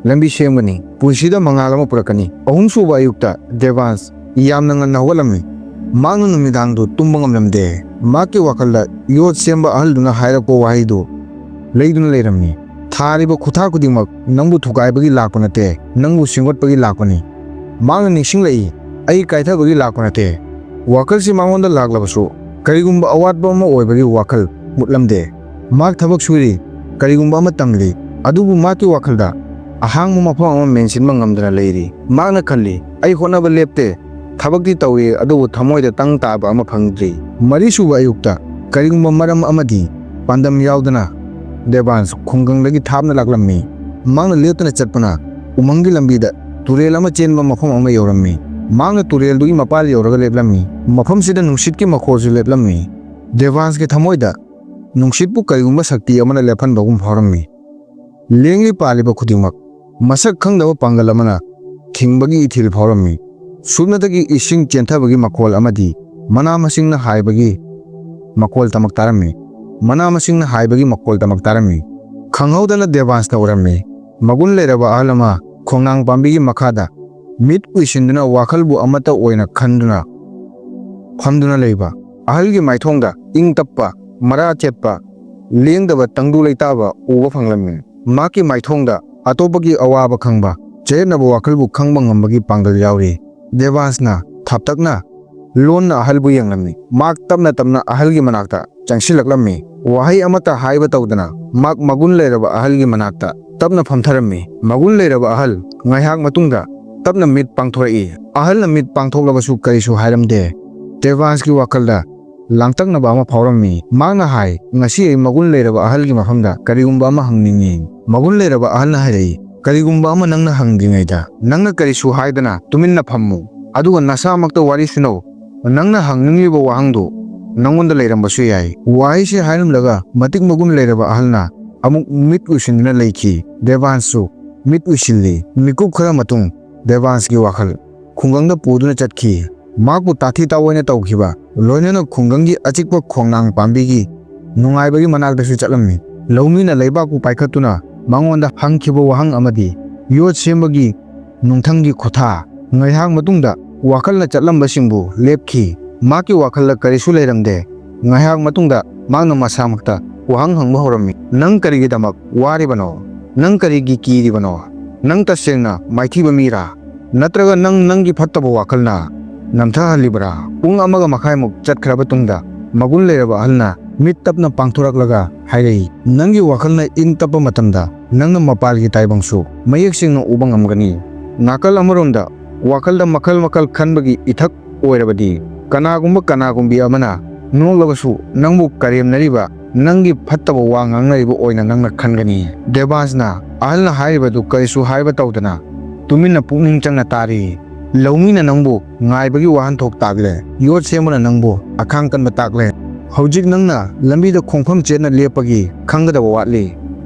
ꯂꯝꯕꯤ ꯁꯦꯝꯒꯅꯤ꯫ ꯄꯨꯟꯁꯤꯗ ꯃꯉꯥꯜ ꯑꯃ ꯄꯨꯔꯛꯀꯅꯤ꯫" ꯑꯍꯨꯝꯁꯨꯕ ꯑꯌꯨꯛꯇ ꯗꯦꯕꯥꯟꯁ ꯌꯥꯝꯅ ꯉꯟꯅ ꯍꯧꯒꯠꯂꯝꯃꯤ꯫ ꯃꯍꯥꯛꯅ ꯅꯨꯃꯤꯗꯥꯡꯗꯨ ꯇꯨꯝꯕ ꯉꯝꯂꯝꯗꯦ꯫ ꯃꯍꯥꯛꯀꯤ ꯋꯥꯈꯜꯗ ꯌꯣꯠ ꯁꯦꯝꯕ ꯑꯍꯜꯗꯨꯅ ꯍꯥꯏꯔꯛꯄ ꯋꯥꯍꯩꯗꯨ ꯂꯩꯗꯨꯅ ꯂꯩꯔꯝꯃꯤ, "ꯊꯥꯔꯤꯕ ꯈꯨꯠꯊꯥ ꯈꯨꯗꯤꯡꯃꯛ ꯅꯪꯕꯨ ꯊꯨꯒꯥꯏꯕꯒꯤ ꯂꯥꯛꯄ ꯅꯠꯇꯦ, ꯅꯪꯕꯨ ꯁꯦꯝꯒꯠꯄꯒꯤ ꯂꯥꯛꯄꯅꯤ꯫" ꯃꯍꯥꯛꯅ ꯅꯤꯡꯁꯤꯡꯂꯛꯏ, "ꯑꯩ ꯀꯥꯏꯊꯕꯒꯤ ꯂꯥꯛꯄ ꯅꯠꯇꯦ꯫" ꯋꯥꯈꯜꯁꯤ ꯃꯉꯣꯟꯗ ꯂꯥꯛꯂꯕꯁꯨ ꯀꯔꯤꯒꯨꯝꯕ ꯑꯋꯥꯠꯄ ꯑꯃ ꯑꯣꯏꯕꯒꯤ ꯋꯥꯈꯜ ꯃꯨꯠꯂꯝꯗꯦ꯫ ꯃꯍꯥꯛ ꯊꯕꯛ ꯁꯨꯔꯤ, ꯀꯔꯤꯒꯨꯝꯕ ꯑꯃ ꯇꯝꯂꯤ, ꯑꯗꯨꯕꯨ ꯃꯍꯥꯛꯀꯤ ꯋꯥꯈꯜꯗ ꯑꯍꯥꯡꯕ ꯃꯐꯝ ꯑꯃ ꯃꯦꯟꯁꯤꯟꯕ ꯉꯝꯗꯅ ꯂꯩꯔꯤ꯫ ꯃꯍꯥꯛꯅ ꯈꯜꯂꯤ, "ꯑꯩ ꯍꯣꯠꯅꯕ ꯂꯦꯞꯇꯦ, ꯊꯕꯛꯇꯤ ꯇꯧꯏ, ꯑꯗꯨꯕꯨ ꯊꯃꯣꯏꯗ ꯇꯪ ꯇꯥꯕ ꯑꯃ ꯐꯪꯗ꯭ꯔꯤ꯫" ꯃꯔꯤꯁꯨꯕ ꯑꯌꯨꯛꯇ ꯀꯔꯤꯒꯨꯝꯕ ꯃꯔꯝ ꯑꯃꯗꯤ ꯄꯥꯟꯗꯝ ꯌꯥꯎꯗꯅ ꯗꯦꯕꯥꯟꯁ ꯈꯨꯡꯒꯪꯗꯒꯤ ꯊꯥꯞꯅ ꯂꯥꯛꯂꯝꯃꯤ꯫ ꯃꯍꯥꯛꯅ ꯂꯦꯞꯇꯅ ꯆꯠꯄꯅ ꯎꯃꯪꯒꯤ ꯂꯝꯕꯤꯗ ꯇꯨꯔꯦꯜ ꯑꯃ ꯆꯦꯟꯕ ꯃꯐꯝ ꯑꯃ ꯌꯧꯔꯝꯃꯤ꯫ ꯃꯍꯥꯛꯅ ꯇꯨꯔꯦꯜꯗꯨꯒꯤ ꯃꯄꯥꯜ ꯌꯧꯔꯒ ꯂꯦꯞꯂꯝꯃꯤ꯫ ꯃꯐꯝꯁꯤꯗ ꯅꯨꯡꯁꯤꯠꯀꯤ ꯃꯈꯣꯜꯁꯨ ꯂꯦꯞꯂꯝꯃꯤ꯫ ꯗꯦꯕꯥꯟꯁꯀꯤ ꯊꯃꯣꯏꯗ ꯅꯨꯡꯁꯤꯠꯄꯨ ꯀꯔꯤꯒꯨꯝꯕ ꯁꯛꯇꯤ ꯑꯃꯅ ꯂꯦꯞꯍꯟꯕꯒꯨꯝ ꯐꯥꯎꯔꯝꯃꯤ꯫ ꯂꯦꯡꯂꯤ ꯄꯥꯜꯂꯤꯕ ꯈꯨꯗꯤꯡꯃꯛ ꯃꯁꯛ ꯈꯪꯗꯕ ꯄꯥꯡꯒꯜ ꯑꯃꯅ ꯊꯤꯡꯕꯒꯤ ꯏꯊꯤꯜ ꯐꯥꯎꯔꯝꯃꯤ꯫ ꯁꯨꯞꯅꯇꯒꯤ ꯏꯁꯤꯡ ꯆꯦꯟꯊꯕꯒꯤ ꯃꯈꯣꯜ ꯑꯃꯗꯤ ꯃꯅꯥ ꯃꯁꯤꯡꯅ ꯍꯥꯏꯕꯒꯤ ꯃꯈꯣꯜ ꯇꯃꯛ ꯇꯥꯔꯝꯃꯤ꯫ ꯃꯅꯥ ꯃꯁꯤꯡꯅ ꯍꯥꯏꯕꯒꯤ ꯃꯈꯣꯜ ꯇꯃꯛ ꯇꯥꯔꯝꯃꯤ꯫ ꯈꯪꯍꯧꯗꯅ ꯗꯦꯕꯥꯟꯁꯅ ꯎꯔꯝꯃꯤ꯫ ꯃꯒꯨꯟ ꯂꯩꯔꯕ ꯑꯍꯜ ꯑꯃ ꯈꯣꯡꯅꯥꯡ ꯄꯥꯝꯕꯤꯒꯤ ꯃꯈꯥꯗ ꯃꯤꯠ ꯎꯏꯁꯤꯟꯗꯨꯅ ꯋꯥꯈꯜꯕꯨ ꯑꯃꯠꯇ ꯑꯣꯏꯅ ꯈꯟꯗꯨꯅ ꯐꯝꯗꯨꯅ ꯂꯩꯕ꯫ ꯑꯍꯜꯒꯤ ꯃꯥꯏꯊꯣꯡꯗ ꯏꯪ ꯇꯞꯄ, ꯃꯔꯥ ꯆꯦꯠꯄ, ꯂꯦꯡꯗꯕ ꯇꯪꯗꯨ ꯂꯩꯇꯥꯕ ꯎꯕ ꯐꯪꯂꯝꯃꯤ꯫ ꯃꯍꯥꯛꯀꯤ ꯃꯥꯏꯊꯣꯡꯗ ꯑꯇꯣꯞꯄꯒꯤ ꯑꯋꯥꯕ ꯈꯪꯕ, ꯆꯌꯦꯠꯅꯕ ꯋꯥꯈꯜꯕꯨ ꯈꯪꯕ ꯉꯝꯕꯒꯤ ꯄꯥꯡꯒꯜ ꯌꯥꯎꯔꯤ꯫ ꯗꯦꯕꯥꯟꯁꯅ ꯊꯥꯞꯇꯛꯅ ꯂꯣꯟꯅ ꯑꯍꯜꯕꯨ ꯌꯦꯡꯂꯝꯃꯤ꯫ ꯃꯍꯥꯛ ꯇꯞꯅ ꯇꯞꯅ ꯑꯍꯜꯒꯤ ꯃꯅꯥꯛꯇ ꯆꯪꯁꯤꯜꯂꯛꯂꯝꯃꯤ꯫ ꯋꯥꯍꯩ ꯑꯃꯠꯇ ꯍꯥꯏꯕ ꯇꯧꯗꯅ ꯃꯍꯥꯛ ꯃꯒꯨꯟ ꯂꯩꯔꯕ ꯑꯍꯜꯒꯤ ꯃꯅꯥꯛꯇ ꯇꯞꯅ ꯐꯝꯊꯔꯝꯃꯤ꯫ ꯃꯒꯨꯟ ꯂꯩꯔꯕ ꯑꯍꯜ ꯉꯥꯏꯍꯥꯛ ꯃꯇꯨꯡꯗ ꯇꯞꯅ ꯃꯤꯠ ꯄꯥꯡꯊꯣꯔꯛꯏ꯫ ꯑꯍꯜꯅ ꯃꯤꯠ ꯄꯥꯡꯊꯣꯛꯂꯕꯁꯨ ꯀꯔꯤꯁꯨ ꯍꯥꯏꯔꯝꯗꯦ꯫ ꯗꯦꯕꯥꯟꯁꯀꯤ ꯋꯥꯈꯜꯗ ꯂꯥꯡꯇꯛꯅꯕ ꯑꯃ ꯐꯥꯎꯔꯝꯃꯤ꯫ ꯃꯍꯥꯛꯅ ꯍꯥꯏ, "ꯉꯁꯤ ꯑꯩ ꯃꯒꯨꯟ ꯂꯩꯔꯕ ꯑꯍꯜꯒꯤ ꯃꯐꯝꯗ ꯀꯔꯤꯒꯨꯝꯕ ꯑꯃ ꯍꯪꯅꯤꯡꯏ꯫" ꯃꯒꯨꯟ ꯂꯩꯔꯕ ꯑꯍꯜꯅ ꯍꯥꯏꯔꯛꯏ, "ꯀꯔꯤꯒꯨꯝꯕ ꯑꯃ ꯅꯪꯅ ꯍꯪꯗ꯭ꯔꯤꯉꯩꯗ ꯅꯪꯅ ꯀꯔꯤꯁꯨ ꯍꯥꯏꯗꯅ ꯇꯨꯃꯤꯟꯅ ꯐꯝꯃꯨ, ꯑꯗꯨꯒ ꯅꯁꯥꯃꯛꯇ ꯋꯥꯔꯤ ꯁꯥꯅꯧ꯫ ꯅꯪꯅ ꯍꯪꯅꯤꯡꯂꯤꯕ ꯋꯥꯍꯪꯗꯨ ꯅꯪꯉꯣꯟꯗ ꯂꯩꯔꯝꯕꯁꯨ ꯌꯥꯏ꯫" ꯋꯥꯍꯩꯁꯤ ꯍꯥꯏꯔꯝꯂꯒ ꯃꯇꯤꯛ ꯃꯒꯨꯟ ꯂꯩꯔꯕ ꯑꯍꯜꯅ ꯑꯃꯨꯛ ꯃꯤꯠ ꯎꯏꯁꯤꯟꯗꯨꯅ ꯂꯩꯈꯤ꯫ ꯗꯦꯕꯥꯟꯁꯁꯨ ꯃꯤꯠ ꯎꯏꯁꯤꯜꯂꯤ꯫ ꯃꯤꯀꯨꯞ ꯈꯔ ꯃꯇꯨꯡ ꯗꯦꯕꯥꯟꯁꯀꯤ ꯋꯥꯈꯜ ꯈꯨꯡꯒꯪꯗ ꯄꯨꯗꯨꯅ ꯆꯠꯈꯤ꯫ ꯃꯍꯥꯛꯄꯨ ꯇꯥꯊꯤ ꯇꯥꯑꯣꯏꯅ ꯇꯧꯈꯤꯕ, ꯂꯣꯏꯅꯅ ꯈꯨꯡꯒꯪꯒꯤ ꯑꯆꯤꯛꯄ ꯈꯣꯡꯅꯥꯡ ꯄꯥꯝꯕꯤꯒꯤ ꯅꯨꯡꯉꯥꯏꯕꯒꯤ ꯃꯅꯥꯛꯇꯁꯨ ꯆꯠꯂꯝꯃꯤ꯫ ꯂꯧꯃꯤꯅ ꯂꯩꯕꯥꯛꯄꯨ ꯄꯥꯏꯈꯠꯇꯨꯅ ꯃꯉꯣꯟꯗ ꯍꯪꯈꯤꯕ ꯋꯥꯍꯪ ꯑꯃꯗꯤ ꯌꯣꯠ ꯁꯦꯝꯕꯒꯤ ꯅꯨꯡꯊꯪꯒꯤ ꯈꯨꯊꯥ꯫ ꯉꯥꯏꯍꯥꯛ ꯃꯇꯨꯡꯗ ꯋꯥꯈꯜꯅ ꯆꯠꯂꯝꯕꯁꯤꯡꯕꯨ ꯂꯦꯞꯈꯤ꯫ ꯃꯍꯥꯛꯀꯤ ꯋꯥꯈꯜꯗ ꯀꯔꯤꯁꯨ ꯂꯩꯔꯝꯗꯦ꯫ ꯉꯥꯏꯍꯥꯛ ꯃꯇꯨꯡꯗ ꯃꯍꯥꯛꯅ ꯃꯁꯥꯃꯛꯇ ꯋꯥꯍꯪ ꯍꯪꯕ ꯍꯧꯔꯝꯃꯤ, "ꯅꯪ ꯀꯔꯤꯒꯤꯗꯃꯛ ꯋꯥꯔꯤꯕꯅꯣ? ꯅꯪ ꯀꯔꯤꯒꯤ ꯀꯤꯔꯤꯕꯅꯣ? ꯅꯪ ꯇꯁꯦꯡꯅ ꯃꯥꯏꯊꯤꯕ ꯃꯤꯔꯥ? ꯅꯠꯇ꯭ꯔꯒ ꯅꯪ ꯅꯪꯒꯤ ꯐꯠꯇꯕ ꯋꯥꯈꯜꯅ ꯅꯝꯊꯍꯜꯂꯤꯕ꯭ꯔꯥ?" ꯄꯨꯡ ꯑꯃꯒ ꯃꯈꯥꯏꯃꯨꯛ ꯆꯠꯈ꯭ꯔꯕ ꯇꯨꯡꯗ ꯃꯒꯨꯟ ꯂꯩꯔꯕ ꯑꯍꯜꯅ ꯃꯤꯠ ꯇꯞꯅ ꯄꯥꯡꯊꯣꯔꯛꯂꯒ ꯍꯥꯏꯔꯛꯏ, "ꯅꯪꯒꯤ ꯋꯥꯈꯜꯅ ꯏꯪ ꯇꯞꯄ ꯃꯇꯝꯗ ꯅꯪꯅ ꯃꯄꯥꯜꯒꯤ ꯇꯥꯏꯕꯪꯁꯨ ꯃꯌꯦꯛ ꯁꯦꯡꯅ ꯎꯕ ꯉꯝꯒꯅꯤ꯫ ꯅꯥꯀꯜ ꯑꯃꯔꯣꯝꯗ ꯋꯥꯈꯜꯗ ꯃꯈꯜ ꯃꯈꯜ ꯈꯟꯕꯒꯤ ꯏꯊꯛ ꯑꯣꯏꯔꯕꯗꯤ ꯀꯅꯥꯒꯨꯝꯕ ꯀꯅꯥꯒꯨꯝꯕꯤ ꯑꯃꯅ ꯅꯣꯛꯂꯕꯁꯨ ꯅꯪꯕꯨ ꯀꯔꯦꯝꯅꯔꯤꯕ, ꯅꯪꯒꯤ ꯐꯠꯇꯕ ꯋꯥ ꯉꯥꯡꯅꯔꯤꯕ ꯑꯣꯏꯅ ꯅꯪꯅ ꯈꯟꯒꯅꯤ꯫ ꯗꯦꯕꯥꯟꯁꯅ ꯑꯍꯜꯅ ꯍꯥꯏꯔꯤꯕꯗꯨ ꯀꯔꯤꯁꯨ ꯍꯥꯏꯕ ꯇꯧꯗꯅ ꯇꯨꯃꯤꯟꯅ ꯄꯨꯛꯅꯤꯡ ꯆꯪꯅ ꯇꯥꯔꯤ꯫ ꯂꯧꯃꯤꯅ ꯅꯪꯕꯨ ꯉꯥꯏꯕꯒꯤ ꯋꯥꯍꯟꯊꯣꯛ ꯇꯥꯛꯂꯦ꯫ ꯌꯣꯠ ꯁꯦꯝꯕꯅ ꯅꯪꯕꯨ ꯑꯈꯥꯡ ꯀꯟꯕ ꯇꯥꯛꯂꯦ꯫ ꯍꯧꯖꯤꯛ ꯅꯪꯅ ꯂꯝꯕꯤꯗ ꯈꯣꯡꯐꯝ ꯆꯦꯠꯅ ꯂꯦꯞꯄꯒꯤ ꯈꯪꯒꯗꯕ ꯋꯥꯠꯂꯤ꯫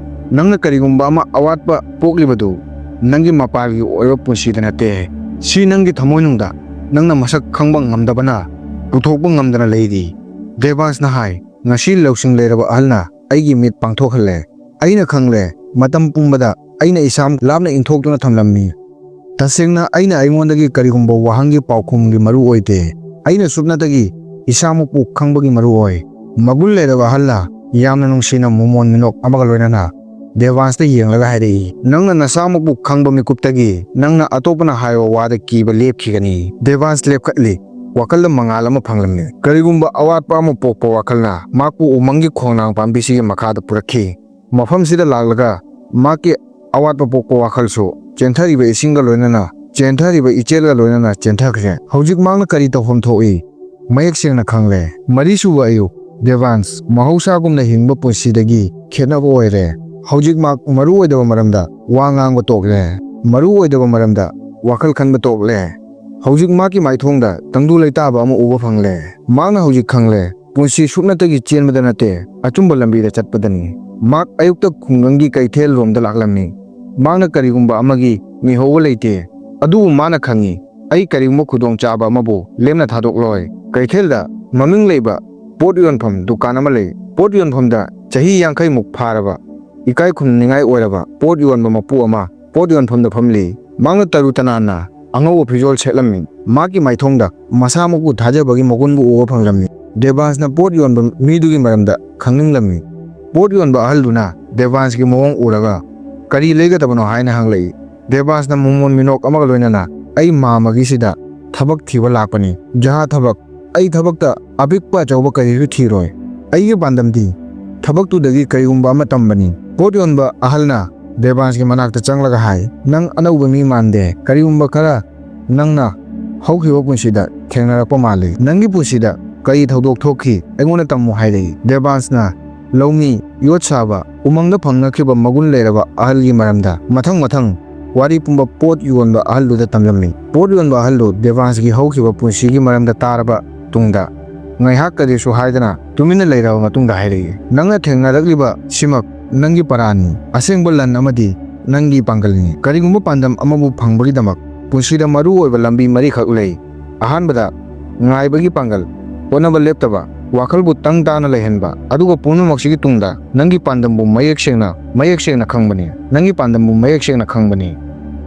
ꯅꯪꯅ ꯀꯔꯤꯒꯨꯝꯕ ꯑꯃ ꯑꯋꯥꯠꯄ ꯄꯣꯛꯂꯤꯕꯗꯨ ꯅꯪꯒꯤ ꯃꯄꯥꯒꯤ ꯑꯣꯏꯕ ꯄꯨꯟꯁꯤꯗ ꯅꯠꯇꯦ꯫ ꯁꯤ ꯅꯪꯒꯤ ꯊꯃꯣꯏꯅꯨꯡꯗ ꯅꯪꯅ ꯃꯁꯛ ꯈꯪꯕ ꯉꯝꯗꯕꯅ ꯄꯨꯊꯣꯛꯄ ꯉꯝꯗꯅ ꯂꯩꯔꯤ꯫ ꯗꯦꯕꯥꯟꯁꯅ ꯍꯥꯏ, ꯉꯁꯤ ꯂꯧꯁꯤꯡ ꯂꯩꯔꯕ ꯑꯍꯜꯅ ꯑꯩꯒꯤ ꯃꯤꯠ ꯄꯥꯡꯊꯣꯛꯍꯜꯂꯦ꯫ ꯑꯩꯅ ꯈꯪꯂꯦ, ꯃꯇꯝ ꯄꯨꯝꯕꯗ ꯑꯩꯅ ꯏꯁꯥ ꯂꯥꯞꯅ ꯏꯟꯊꯣꯛꯇꯨꯅ ꯊꯝꯂꯝꯃꯤ꯫ ꯇꯁꯦꯡꯅ ꯑꯩꯅ ꯑꯩꯉꯣꯟꯗꯒꯤ ꯀꯔꯤꯒꯨꯝꯕ ꯋꯥꯍꯪꯒꯤ ꯄꯥꯎꯈꯨꯝꯒꯤ ꯃꯔꯨ ꯑꯣꯏꯗꯦ꯫ ꯑꯩꯅ ꯁꯨꯞꯅꯇꯒꯤ ꯏꯁꯥꯃꯛꯄꯨ ꯈꯪꯕꯒꯤ ꯃꯔꯨ ꯑꯣꯏ꯫ ꯃꯒꯨꯟ ꯂꯩꯔꯕ ꯑꯍꯜꯅ ꯌꯥꯝꯅ ꯅꯨꯡꯁꯤꯅ ꯃꯣꯃꯣꯟ ꯃꯤꯅꯣꯛ ꯑꯃꯒ ꯂꯣꯏꯅꯅ ꯗꯦꯕꯥꯟꯁꯇ ꯌꯦꯡꯂꯒ ꯍꯥꯏꯔꯛꯏ, "ꯅꯪꯅ ꯅꯁꯥꯃꯛꯄꯨ ꯈꯪꯕ ꯃꯤꯀꯨꯞꯇꯒꯤ ꯅꯪꯅ ꯑꯇꯣꯞꯄꯅ ꯍꯥꯏꯕ ꯋꯥꯗ ꯀꯤꯕ ꯂꯦꯞꯈꯤꯒꯅꯤ꯫" ꯗꯦꯕꯥꯟꯁ ꯂꯦꯞꯈꯠꯂꯤ꯫ ꯋꯥꯈꯜꯗ ꯃꯉꯥꯜ ꯑꯃ ꯐꯪꯂꯝꯃꯤ꯫ ꯀꯔꯤꯒꯨꯝꯕ ꯑꯋꯥꯠꯄ ꯑꯃ ꯄꯣꯛꯄ ꯋꯥꯈꯜꯅ ꯃꯍꯥꯛꯄꯨ ꯎꯃꯪꯒꯤ ꯈꯣꯡꯅꯥꯡ ꯄꯥꯝꯕꯤꯁꯤꯒꯤ ꯃꯈꯥꯗ ꯄꯨꯔꯛꯈꯤ꯫ ꯃꯐꯝꯁꯤꯗ ꯂꯥꯛꯂꯒ ꯃꯍꯥꯛꯀꯤ ꯑꯋꯥꯠꯄ ꯄꯣꯛꯄ ꯋꯥꯈꯜꯁꯨ ꯆꯦꯟꯊꯔꯤꯕ ꯏꯁꯤꯡꯒ ꯂꯣꯏꯅꯅ, ꯆꯦꯟꯊꯔꯤꯕ ꯏꯆꯦꯜꯒ ꯂꯣꯏꯅꯅ ꯆꯦꯟꯊꯈ꯭ꯔꯦ꯫ ꯍꯧꯖꯤꯛ ꯃꯍꯥꯛꯅ ꯀꯔꯤ ꯇꯧꯐꯝ ꯊꯣꯛꯏ? ꯃꯌꯦꯛ ꯁꯦꯡꯅ ꯈꯪꯂꯦ꯫ ꯃꯔꯤꯁꯨꯕ ꯑꯌꯨꯛ꯫ ꯗꯦꯕꯥꯟꯁ, ꯃꯍꯧꯁꯥꯒꯨꯝꯅ ꯍꯤꯡꯕ ꯄꯨꯟꯁꯤꯗꯒꯤ ꯈꯦꯠꯅꯕ ꯑꯣꯏꯔꯦ꯫ ꯍꯧꯖꯤꯛ ꯃꯍꯥꯛ ꯃꯔꯨ ꯑꯣꯏꯗꯕ ꯃꯔꯝꯗ ꯋꯥ ꯉꯥꯡꯕ ꯇꯣꯛꯂꯦ꯫ ꯃꯔꯨ ꯑꯣꯏꯗꯕ ꯃꯔꯝꯗ ꯋꯥꯈꯜ ꯈꯟꯕ ꯇꯣꯛꯂꯦ꯫ ꯍꯧꯖꯤꯛ ꯃꯍꯥꯛꯀꯤ ꯃꯥꯏꯊꯣꯡꯗ ꯇꯪꯗꯨ ꯂꯩꯇꯥꯕ ꯑꯃ ꯎꯕ ꯐꯪꯂꯦ꯫ ꯃꯍꯥꯛꯅ ꯍꯧꯖꯤꯛ ꯈꯪꯂꯦ, ꯄꯨꯟꯁꯤ ꯁꯨꯞꯅꯇꯒꯤ ꯆꯦꯟꯕꯗ ꯅꯠꯇꯦ, ꯑꯆꯨꯝꯕ ꯂꯝꯕꯤꯗ ꯆꯠꯄꯗꯅꯤ꯫ ꯃꯍꯥꯛ ꯑꯌꯨꯛꯇ ꯈꯨꯡꯒꯪꯒꯤ ꯀꯩꯊꯦꯜ ꯔꯣꯝꯗ ꯂꯥꯛꯂꯝꯃꯤ꯫ ꯃꯍꯥꯛꯅ ꯀꯔꯤꯒꯨꯝꯕ ꯑꯃꯒꯤ ꯃꯤꯍꯧꯕ ꯂꯩꯇꯦ, ꯑꯗꯨꯕꯨ ꯃꯥꯅ ꯈꯪꯏ, "ꯑꯩ ꯀꯔꯤꯒꯨꯝꯕ ꯈꯨꯗꯣꯡꯆꯥꯕ ꯑꯃꯕꯨ ꯂꯦꯝꯅ ꯊꯥꯗꯣꯛꯂꯣꯏ꯫" ꯀꯩꯊꯦꯜꯗ ꯃꯃꯤꯡ ꯂꯩꯕ ꯄꯣꯠ ꯌꯣꯟꯐꯝ ꯗꯨꯀꯥꯟ ꯑꯃ ꯂꯩ꯫ ꯄꯣꯠ ꯌꯣꯟꯐꯝꯗ ꯆꯍꯤ ꯌꯥꯡꯈꯩꯃꯨꯛ ꯐꯥꯔꯕ ꯏꯀꯥꯏ ꯈꯨꯝꯅꯅꯤꯡꯉꯥꯏ ꯑꯣꯏꯔꯕ ꯄꯣꯠ ꯌꯣꯟꯕ ꯃꯄꯨ ꯑꯃ ꯄꯣꯠ ꯌꯣꯟꯐꯝꯗ ꯐꯝꯂꯤ꯫ ꯃꯍꯥꯛꯅ ꯇꯔꯨ ꯇꯅꯥꯟꯅ ꯑꯉꯧꯕ ꯐꯤꯖꯣꯜ ꯁꯦꯠꯂꯝꯃꯤ꯫ ꯃꯍꯥꯛꯀꯤ ꯃꯥꯏꯊꯣꯡꯗ ꯃꯁꯥꯃꯛꯄꯨ ꯊꯥꯖꯕꯒꯤ ꯃꯒꯨꯟꯕꯨ ꯎꯕ ꯐꯪꯂꯝꯃꯤ꯫ ꯗꯦꯕꯥꯟꯁꯅ ꯄꯣꯠ ꯌꯣꯟꯕ ꯃꯤꯗꯨꯒꯤ ꯃꯔꯝꯗ ꯈꯪꯅꯤꯡꯂꯝꯃꯤ꯫ ꯄꯣꯠ ꯌꯣꯟꯕ ꯑꯍꯜꯗꯨꯅ ꯗꯦꯕꯥꯟꯁꯀꯤ ꯃꯑꯣꯡ ꯎꯔꯒ, "ꯀꯔꯤ ꯂꯩꯒꯗꯕꯅꯣ?" ꯍꯥꯏꯅ ꯍꯪꯂꯛꯏ꯫ ꯗꯦꯕꯥꯟꯁꯅ ꯃꯣꯃꯣꯟ ꯃꯤꯅꯣꯛ ꯑꯃꯒ ꯂꯣꯏꯅꯅ, "ꯑꯩ ꯃꯥꯝꯃꯒꯤꯁꯤꯗ ꯊꯕꯛ ꯊꯤꯕ ꯂꯥꯛꯄꯅꯤ꯫ ꯖꯍꯥ ꯊꯕꯛ꯫ ꯑꯩ ꯊꯕꯛꯇ ꯑꯄꯤꯛꯄ ꯑꯆꯧꯕ ꯀꯔꯤꯁꯨ ꯊꯤꯔꯣꯏ꯫ ꯑꯩꯒꯤ ꯄꯥꯟꯗꯝꯗꯤ ꯊꯕꯛꯇꯨꯗꯒꯤ ꯀꯔꯤꯒꯨꯝꯕ ꯑꯃ ꯇꯝꯕꯅꯤ꯫" ꯄꯣꯠ ꯌꯣꯟꯕ ꯑꯍꯜꯅ ꯗꯦꯕꯥꯟꯁꯀꯤ ꯃꯅꯥꯛꯇ ꯆꯪꯂꯒ ꯍꯥꯏ, "ꯅꯪ ꯑꯅꯧꯕ ꯃꯤ ꯃꯥꯟꯗꯦ꯫ ꯀꯔꯤꯒꯨꯝꯕ ꯈꯔ ꯅꯪꯅ ꯍꯧꯈꯤꯕ ꯄꯨꯟꯁꯤꯗ ꯊꯦꯡꯅꯔꯛꯄ ꯃꯥꯜꯂꯤ꯫ ꯅꯪꯒꯤ ꯄꯨꯟꯁꯤꯗ ꯀꯔꯤ ꯊꯧꯗꯣꯛ ꯊꯣꯛꯈꯤ? ꯑꯩꯉꯣꯟꯗ ꯇꯝꯃꯨ ꯍꯥꯏꯔꯛꯏ꯫ ꯗꯦꯕꯥꯟꯁꯅ ꯂꯧꯃꯤ, ꯌꯣꯠ ꯁꯥꯕ, ꯎꯃꯪꯗ ꯐꯪꯅꯈꯤꯕ ꯃꯒꯨꯟ ꯂꯩꯔꯕ ꯑꯍꯜꯒꯤ ꯃꯔꯝꯗ ꯃꯊꯪ ꯃꯊꯪ ꯋꯥꯔꯤ ꯄꯨꯝꯕ ꯄꯣꯠ ꯌꯣꯟꯕ ꯑꯍꯜꯗꯨꯗ ꯇꯝꯂꯝꯃꯤ꯫ ꯄꯣꯠ ꯌꯣꯟꯕ ꯑꯍꯜꯗꯨ ꯗꯦꯕꯥꯟꯁꯀꯤ ꯍꯧꯈꯤꯕ ꯄꯨꯟꯁꯤꯒꯤ ꯃꯔꯝꯗ ꯇꯥꯔꯕ ꯇꯨꯡꯗ, ꯉꯥꯏꯍꯥꯛ ꯀꯔꯤꯁꯨ ꯍꯥꯏꯗꯅ ꯇꯨꯃꯤꯟꯅ ꯂꯩꯔꯕ ꯃꯇꯨꯡꯗ ꯍꯥꯏꯔꯛꯏ, "ꯅꯪꯅ ꯊꯦꯡꯅꯔꯛꯂꯤꯕ ꯁꯤꯃꯛ ꯅꯪꯒꯤ ꯄꯔꯥꯅꯤ꯫ ꯑꯁꯦꯡꯕ ꯂꯟ ꯑꯃꯗꯤ ꯅꯪꯒꯤ ꯄꯥꯡꯒꯜꯅꯤ꯫ ꯀꯔꯤꯒꯨꯝꯕ ꯄꯥꯟꯗꯝ ꯑꯃꯕꯨ ꯐꯪꯕꯒꯤꯗꯃꯛ ꯄꯨꯟꯁꯤꯗ ꯃꯔꯨ ꯑꯣꯏꯕ ꯂꯝꯕꯤ ꯃꯔꯤꯈꯛ ꯂꯩ꯫ ꯑꯍꯥꯟꯕꯗ, ꯉꯥꯏꯕꯒꯤ ꯄꯥꯡꯒꯜ, ꯍꯣꯠꯅꯕ ꯂꯦꯞꯇꯕ, ꯋꯥꯈꯜꯕꯨ ꯇꯪ ꯇꯥꯅ ꯂꯩꯍꯟꯕ, ꯑꯗꯨꯒ ꯄꯨꯝꯅꯃꯛꯁꯤꯒꯤ ꯇꯨꯡꯗ ꯅꯪꯒꯤ ꯄꯥꯟꯗꯝꯕꯨ ꯃꯌꯦꯛ ꯁꯦꯡꯅ, ꯃꯌꯦꯛ ꯁꯦꯡꯅ ꯈꯪꯕꯅꯤ꯫ ꯅꯪꯒꯤ ꯄꯥꯟꯗꯝꯕꯨ ꯃꯌꯦꯛ ꯁꯦꯡꯅ ꯈꯪꯕꯅꯤ꯫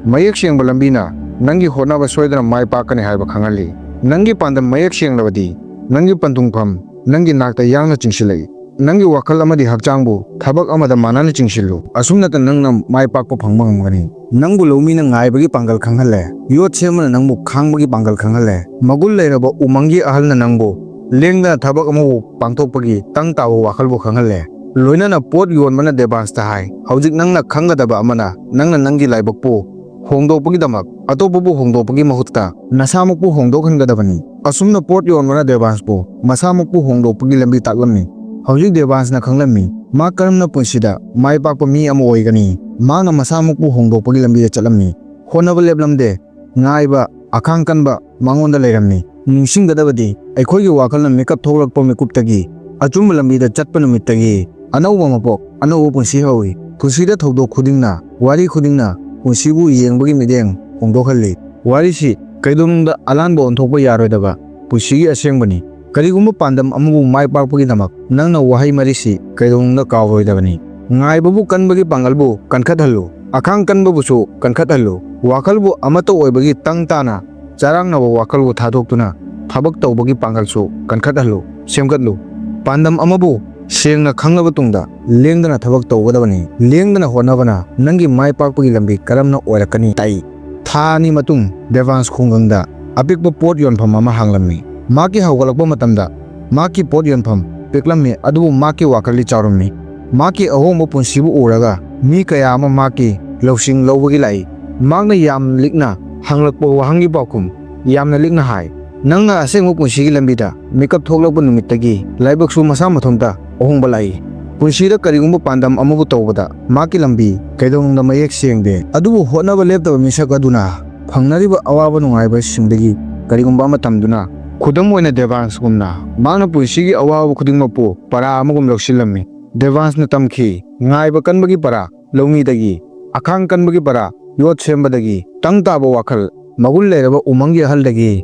ꯃꯌꯦꯛ ꯁꯦꯡꯕ ꯂꯝꯕꯤꯅ ꯅꯪꯒꯤ ꯍꯣꯠꯅꯕ ꯁꯣꯏꯗꯅ ꯃꯥꯏ ꯄꯥꯛꯀꯅꯤ ꯍꯥꯏꯕ ꯈꯪꯍꯜꯂꯤ꯫ ꯅꯪꯒꯤ ꯄꯥꯟꯗꯝ ꯃꯌꯦꯛ ꯁꯦꯡꯂꯕꯗꯤ, ꯅꯪꯒꯤ ꯄꯟꯊꯨꯡꯐꯝ ꯅꯪꯒꯤ ꯅꯥꯛꯇ ꯌꯥꯡꯅ ꯆꯤꯡꯁꯤꯜꯂꯛꯏ꯫ ꯅꯪꯒꯤ ꯋꯥꯈꯜ ꯑꯃꯗꯤ ꯍꯛꯆꯥꯡꯕꯨ ꯊꯕꯛ ꯑꯃꯗ ꯃꯥꯟꯅꯅ ꯆꯤꯡꯁꯤꯜꯂꯨ꯫ ꯑꯁꯨꯝꯅꯇ ꯅꯪꯅ ꯃꯥꯏ ꯄꯥꯛꯄ ꯐꯪꯕ ꯉꯝꯒꯅꯤ꯫ ꯅꯪꯕꯨ ꯂꯧꯃꯤꯅ ꯉꯥꯏꯕꯒꯤ ꯄꯥꯡꯒꯜ ꯈꯪꯍꯜꯂꯦ꯫ ꯌꯣꯠ ꯁꯦꯝꯕꯅ ꯅꯪꯕꯨ ꯈꯥꯡꯕꯒꯤ ꯄꯥꯡꯒꯜ ꯈꯪꯍꯜꯂꯦ꯫ ꯃꯒꯨꯟ ꯂꯩꯔꯕ ꯎꯃꯪꯒꯤ ꯑꯍꯜꯅ ꯅꯪꯕꯨ ꯂꯦꯡꯗꯅ ꯊꯕꯛ ꯑꯃꯕꯨ ꯄꯥꯡꯊꯣꯛꯄꯒꯤ ꯇꯪ ꯇꯥꯕ ꯋꯥꯈꯜꯕꯨ ꯈꯪꯍꯜꯂꯦ꯫ ꯂꯣꯏꯅꯅ ꯄꯣꯠ ꯌꯣꯟꯕꯅ ꯗꯦꯕꯥꯟꯁꯇ ꯍꯥꯏ, "ꯍꯧꯖꯤꯛ ꯅꯪꯅ ꯈꯪꯒꯗꯕ ꯑꯃꯅ, ꯅꯪꯅ ꯅꯪꯒꯤ ꯂꯥꯏꯕꯛꯄꯨ ꯍꯣꯡꯗꯣꯛꯄꯒꯤꯗꯃꯛ ꯑꯇꯣꯞꯄꯕꯨ ꯍꯣꯡꯗꯣꯛꯄꯒꯤ ꯃꯍꯨꯠꯇ ꯅꯁꯥꯃꯛꯄꯨ ꯍꯣꯡꯗꯣꯛꯍꯟꯒꯗꯕꯅꯤ꯫" ꯑꯁꯨꯝꯅ ꯄꯣꯠ ꯌꯣꯟꯕꯅ ꯗꯦꯕꯥꯟꯁꯄꯨ ꯃꯁꯥꯃꯛꯄꯨ ꯍꯣꯡꯗꯣꯛꯄꯒꯤ ꯂꯝꯕꯤ ꯇꯥꯛꯂꯝꯃꯤ꯫ ꯍꯧꯖꯤꯛ ꯗꯦꯕꯥꯟꯁꯅ ꯈꯪꯂꯝꯃꯤ, ꯃꯥ ꯀꯔꯝꯅ ꯄꯨꯟꯁꯤꯗ ꯃꯥꯏ ꯄꯥꯛꯄ ꯃꯤ ꯑꯃ ꯑꯣꯏꯒꯅꯤ꯫ ꯃꯥꯅ ꯃꯁꯥꯃꯛꯄꯨ ꯍꯣꯡꯗꯣꯛꯄꯒꯤ ꯂꯝꯕꯤꯗ ꯆꯠꯂꯝꯃꯤ꯫ ꯍꯣꯠꯅꯕ ꯂꯦꯞꯂꯝꯗꯦ꯫ ꯉꯥꯏꯕ, ꯑꯈꯥꯡ ꯀꯟꯕ ꯃꯉꯣꯟꯗ ꯂꯩꯔꯝꯃꯤ꯫ ꯅꯤꯡꯁꯤꯡꯒꯗꯕꯗꯤ, ꯑꯩꯈꯣꯏꯒꯤ ꯋꯥꯈꯜꯅ ꯃꯤꯀꯞ ꯊꯣꯛꯂꯛꯄ ꯃꯤꯀꯨꯞꯇꯒꯤ, ꯑꯆꯨꯝꯕ ꯂꯝꯕꯤꯗ ꯆꯠꯄ ꯅꯨꯃꯤꯠꯇꯒꯤ ꯑꯅꯧꯕ ꯃꯄꯣꯛ, ꯑꯅꯧꯕ ꯄꯨꯟꯁꯤ ꯍꯧꯏ꯫ ꯄꯨꯟꯁꯤꯗ ꯊꯧꯗꯣꯛ ꯈꯨꯗꯤꯡꯅ, ꯋꯥꯔꯤ ꯈꯨꯗꯤꯡꯅ ꯄꯨꯟꯁꯤꯕꯨ ꯌꯦꯡꯕꯒꯤ ꯃꯤꯠꯌꯦꯡ ꯍꯣꯡꯗꯣꯛꯍꯜꯂꯤ꯫ ꯋꯥꯔꯤꯁꯤ ꯀꯩꯗꯧꯅꯨꯡꯗ ꯑꯂꯥꯟꯕ ꯑꯣꯟꯊꯣꯛꯄ ꯌꯥꯔꯣꯏꯗꯕ ꯄꯨꯟꯁꯤꯒꯤ ꯑꯁꯦꯡꯕꯅꯤ꯫ ꯀꯔꯤꯒꯨꯝꯕ ꯄꯥꯟꯗꯝ ꯑꯃꯕꯨ ꯃꯥꯏ ꯄꯥꯛꯄꯒꯤꯗꯃꯛ ꯅꯪꯅ ꯋꯥꯍꯩ ꯃꯔꯤꯁꯤ ꯀꯩꯗꯧꯅꯨꯡꯗ ꯀꯥꯎꯔꯣꯏꯗꯕꯅꯤ꯫ ꯉꯥꯏꯕꯕꯨ ꯀꯟꯕꯒꯤ ꯄꯥꯡꯒꯜꯕꯨ ꯀꯟꯈꯠꯍꯜꯂꯨ꯫ ꯑꯈꯥꯡ ꯀꯟꯕꯕꯨꯁꯨ ꯀꯟꯈꯠꯍꯜꯂꯨ꯫ ꯋꯥꯈꯜꯕꯨ ꯑꯃꯠꯇ ꯑꯣꯏꯕꯒꯤ ꯇꯪ ꯇꯥꯅ ꯆꯔꯥꯡꯅꯕ ꯋꯥꯈꯜꯕꯨ ꯊꯥꯗꯣꯛꯇꯨꯅ ꯊꯕꯛ ꯇꯧꯕꯒꯤ ꯄꯥꯡꯒꯜꯁꯨ ꯀꯟꯈꯠꯍꯜꯂꯨ, ꯁꯦꯝꯒꯠꯂꯨ꯫ ꯄꯥꯟꯗꯝ ꯑꯃꯕꯨ ꯁꯦꯡꯅ ꯈꯪꯂꯕ ꯇꯨꯡꯗ ꯂꯦꯡꯗꯅ ꯊꯕꯛ ꯇꯧꯒꯗꯕꯅꯤ꯫ ꯂꯦꯡꯗꯅ ꯍꯣꯠꯅꯕꯅ ꯅꯪꯒꯤ ꯃꯥꯏ ꯄꯥꯛꯄꯒꯤ ꯂꯝꯕꯤ ꯀꯔꯝꯅ ꯑꯣꯏꯔꯛꯀꯅꯤ? ꯇꯥꯛꯏ꯫ ꯊꯥ ꯑꯅꯤ ꯃꯇꯨꯡ ꯗꯦꯕꯥꯟꯁ ꯈꯨꯡꯒꯪꯗ ꯑꯄꯤꯛꯄ ꯄꯣꯠ ꯌꯣꯟꯐꯝ ꯑꯃ ꯍꯥꯡꯂꯝꯃꯤ꯫ ꯃꯍꯥꯛꯀꯤ ꯍꯧꯒꯠꯂꯛꯄ ꯃꯇꯝꯗ ꯃꯍꯥꯛꯀꯤ ꯄꯣꯠ ꯌꯣꯟꯐꯝ ꯄꯤꯛꯂꯝꯃꯤ, ꯑꯗꯨꯕꯨ ꯃꯍꯥꯛꯀꯤ ꯋꯥꯈꯜꯗꯤ ꯆꯥꯎꯔꯝꯃꯤ꯫ ꯃꯍꯥꯛꯀꯤ ꯑꯍꯣꯡꯕ ꯄꯨꯟꯁꯤꯕꯨ ꯎꯔꯒ ꯃꯤ ꯀꯌꯥ ꯑꯃ ꯃꯍꯥꯛꯀꯤ ꯂꯧꯁꯤꯡ ꯂꯧꯕꯒꯤ ꯂꯥꯛꯏ꯫ ꯃꯍꯥꯛꯅ ꯌꯥꯝ ꯂꯤꯛꯅ ꯍꯪꯂꯛꯄ ꯋꯥꯍꯪꯒꯤ ꯄꯥꯎꯈꯨꯝ ꯌꯥꯝꯅ ꯂꯤꯛꯅ ꯍꯥꯏ, ꯅꯪꯅ ꯑꯁꯦꯡꯕ ꯄꯨꯟꯁꯤꯒꯤ ꯂꯝꯕꯤꯗ ꯃꯤꯀꯞ ꯊꯣꯛꯂꯛꯄ ꯅꯨꯃꯤꯠꯇꯒꯤ ꯂꯥꯏꯕꯛꯁꯨ ꯃꯁꯥ ꯃꯊꯟꯇ ꯑꯍꯣꯡꯕ ꯂꯥꯛꯏ꯫ ꯄꯨꯟꯁꯤꯗ ꯀꯔꯤꯒꯨꯝꯕ ꯄꯥꯟꯗꯝ ꯑꯃꯕꯨ ꯇꯧꯕꯗ ꯃꯍꯥꯛꯀꯤ ꯂꯝꯕꯤ ꯀꯩꯗꯧꯅꯨꯡꯗ ꯃꯌꯦꯛ ꯁꯦꯡꯗꯦ꯫ ꯑꯗꯨꯕꯨ ꯍꯣꯠꯅꯕ ꯂꯦꯞꯇꯕ ꯃꯤꯁꯛ ꯑꯗꯨꯅ ꯐꯪꯅꯔꯤꯕ ꯑꯋꯥꯕ ꯅꯨꯡꯉꯥꯏꯕꯁꯤꯡꯗꯒꯤ ꯀꯔꯤꯒꯨꯝꯕ ꯑꯃ ꯇꯝꯗꯨꯅ, ꯈꯨꯗꯝ ꯑꯣꯏꯅ ꯗꯦꯕꯥꯟꯁꯒꯨꯝꯅ, ꯃꯍꯥꯛꯅ ꯄꯨꯟꯁꯤꯒꯤ ꯑꯋꯥꯕ ꯈꯨꯗꯤꯡꯃꯛꯄꯨ ꯄꯔꯥ ꯑꯃꯒꯨꯝ ꯂꯧꯁꯤꯜꯂꯝꯃꯤ꯫ ꯗꯦꯕꯥꯟꯁꯅ ꯇꯝꯈꯤ, ꯉꯥꯏꯕ ꯀꯟꯕꯒꯤ ꯄꯔꯥ ꯂꯧꯃꯤꯗꯒꯤ, ꯑꯈꯥꯡ ꯀꯟꯕꯒꯤ ꯄꯔꯥ ꯌꯣꯠ ꯁꯦꯝꯕꯗꯒꯤ, ꯇꯪ ꯇꯥꯕ ꯋꯥꯈꯜ ꯃꯒꯨꯟ ꯂꯩꯔꯕ ꯎꯃꯪꯒꯤ ꯑꯍꯜꯗꯒꯤ,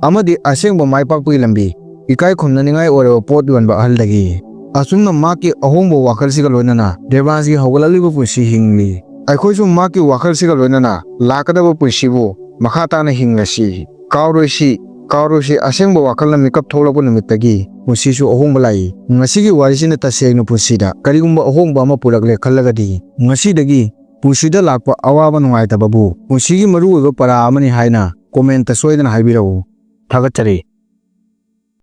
ꯑꯃꯗꯤ ꯑꯁꯦꯡꯕ ꯃꯥꯏ ꯄꯥꯛꯄꯒꯤ ꯂꯝꯕꯤ ꯏꯀꯥꯏ ꯈꯨꯝꯅꯅꯤꯡꯉꯥꯏ ꯑꯣꯏꯔꯕ ꯄꯣꯠ ꯌꯣꯟꯕ ꯑꯍꯜꯗꯒꯤ꯫ ꯑꯁꯨꯝꯅ ꯃꯍꯥꯛꯀꯤ ꯑꯍꯣꯡꯕ ꯋꯥꯈꯜꯁꯤꯒ ꯂꯣꯏꯅꯅ ꯗꯦꯕꯥꯟꯁꯒꯤ ꯍꯧꯒꯠꯂꯛꯂꯤꯕ ꯄꯨꯟꯁꯤ ꯍꯤꯡꯂꯤ꯫ ꯑꯩꯈꯣꯏꯁꯨ ꯃꯍꯥꯛꯀꯤ ꯋꯥꯈꯜꯁꯤꯒ ꯂꯣꯏꯅꯅ ꯂꯥꯛꯀꯗꯕ ꯄꯨꯟꯁꯤꯕꯨ ꯃꯈꯥ ꯇꯥꯅ ꯍꯤꯡꯂꯁꯤ꯫ ꯀꯥꯎꯔꯣꯏꯁꯤ, ꯀꯥꯎꯔꯣꯏꯁꯤ, ꯑꯁꯦꯡꯕ ꯋꯥꯈꯜꯅ ꯃꯤꯀꯞ ꯊꯣꯛꯂꯛꯄ ꯅꯨꯃꯤꯠꯇꯒꯤ ꯄꯨꯟꯁꯤꯁꯨ ꯑꯍꯣꯡꯕ ꯂꯥꯛꯏ꯫ ꯉꯁꯤꯒꯤ ꯋꯥꯔꯤꯁꯤꯅ ꯇꯁꯦꯡꯅ ꯄꯨꯟꯁꯤꯗ ꯀꯔꯤꯒꯨꯝꯕ ꯑꯍꯣꯡꯕ ꯑꯃ ꯄꯨꯔꯛꯂꯦ ꯈꯜꯂꯒꯗꯤ, ꯉꯁꯤꯗꯒꯤ ꯄꯨꯟꯁꯤꯗ ꯂꯥꯛꯄ ꯑꯋꯥꯕ ꯅꯨꯡꯉꯥꯏꯇꯕꯕꯨ ꯄꯨꯟꯁꯤꯒꯤ ꯃꯔꯨꯑꯣꯏꯕ ꯄꯔꯥ ꯑꯃꯅꯤ ꯍꯥꯏꯅ ꯀꯣꯃꯦꯟꯇ ꯁꯣꯏꯗꯅ ꯍꯥꯏꯕꯤꯔꯛꯎ꯫ ꯊꯥꯒꯠꯆꯔꯤ꯫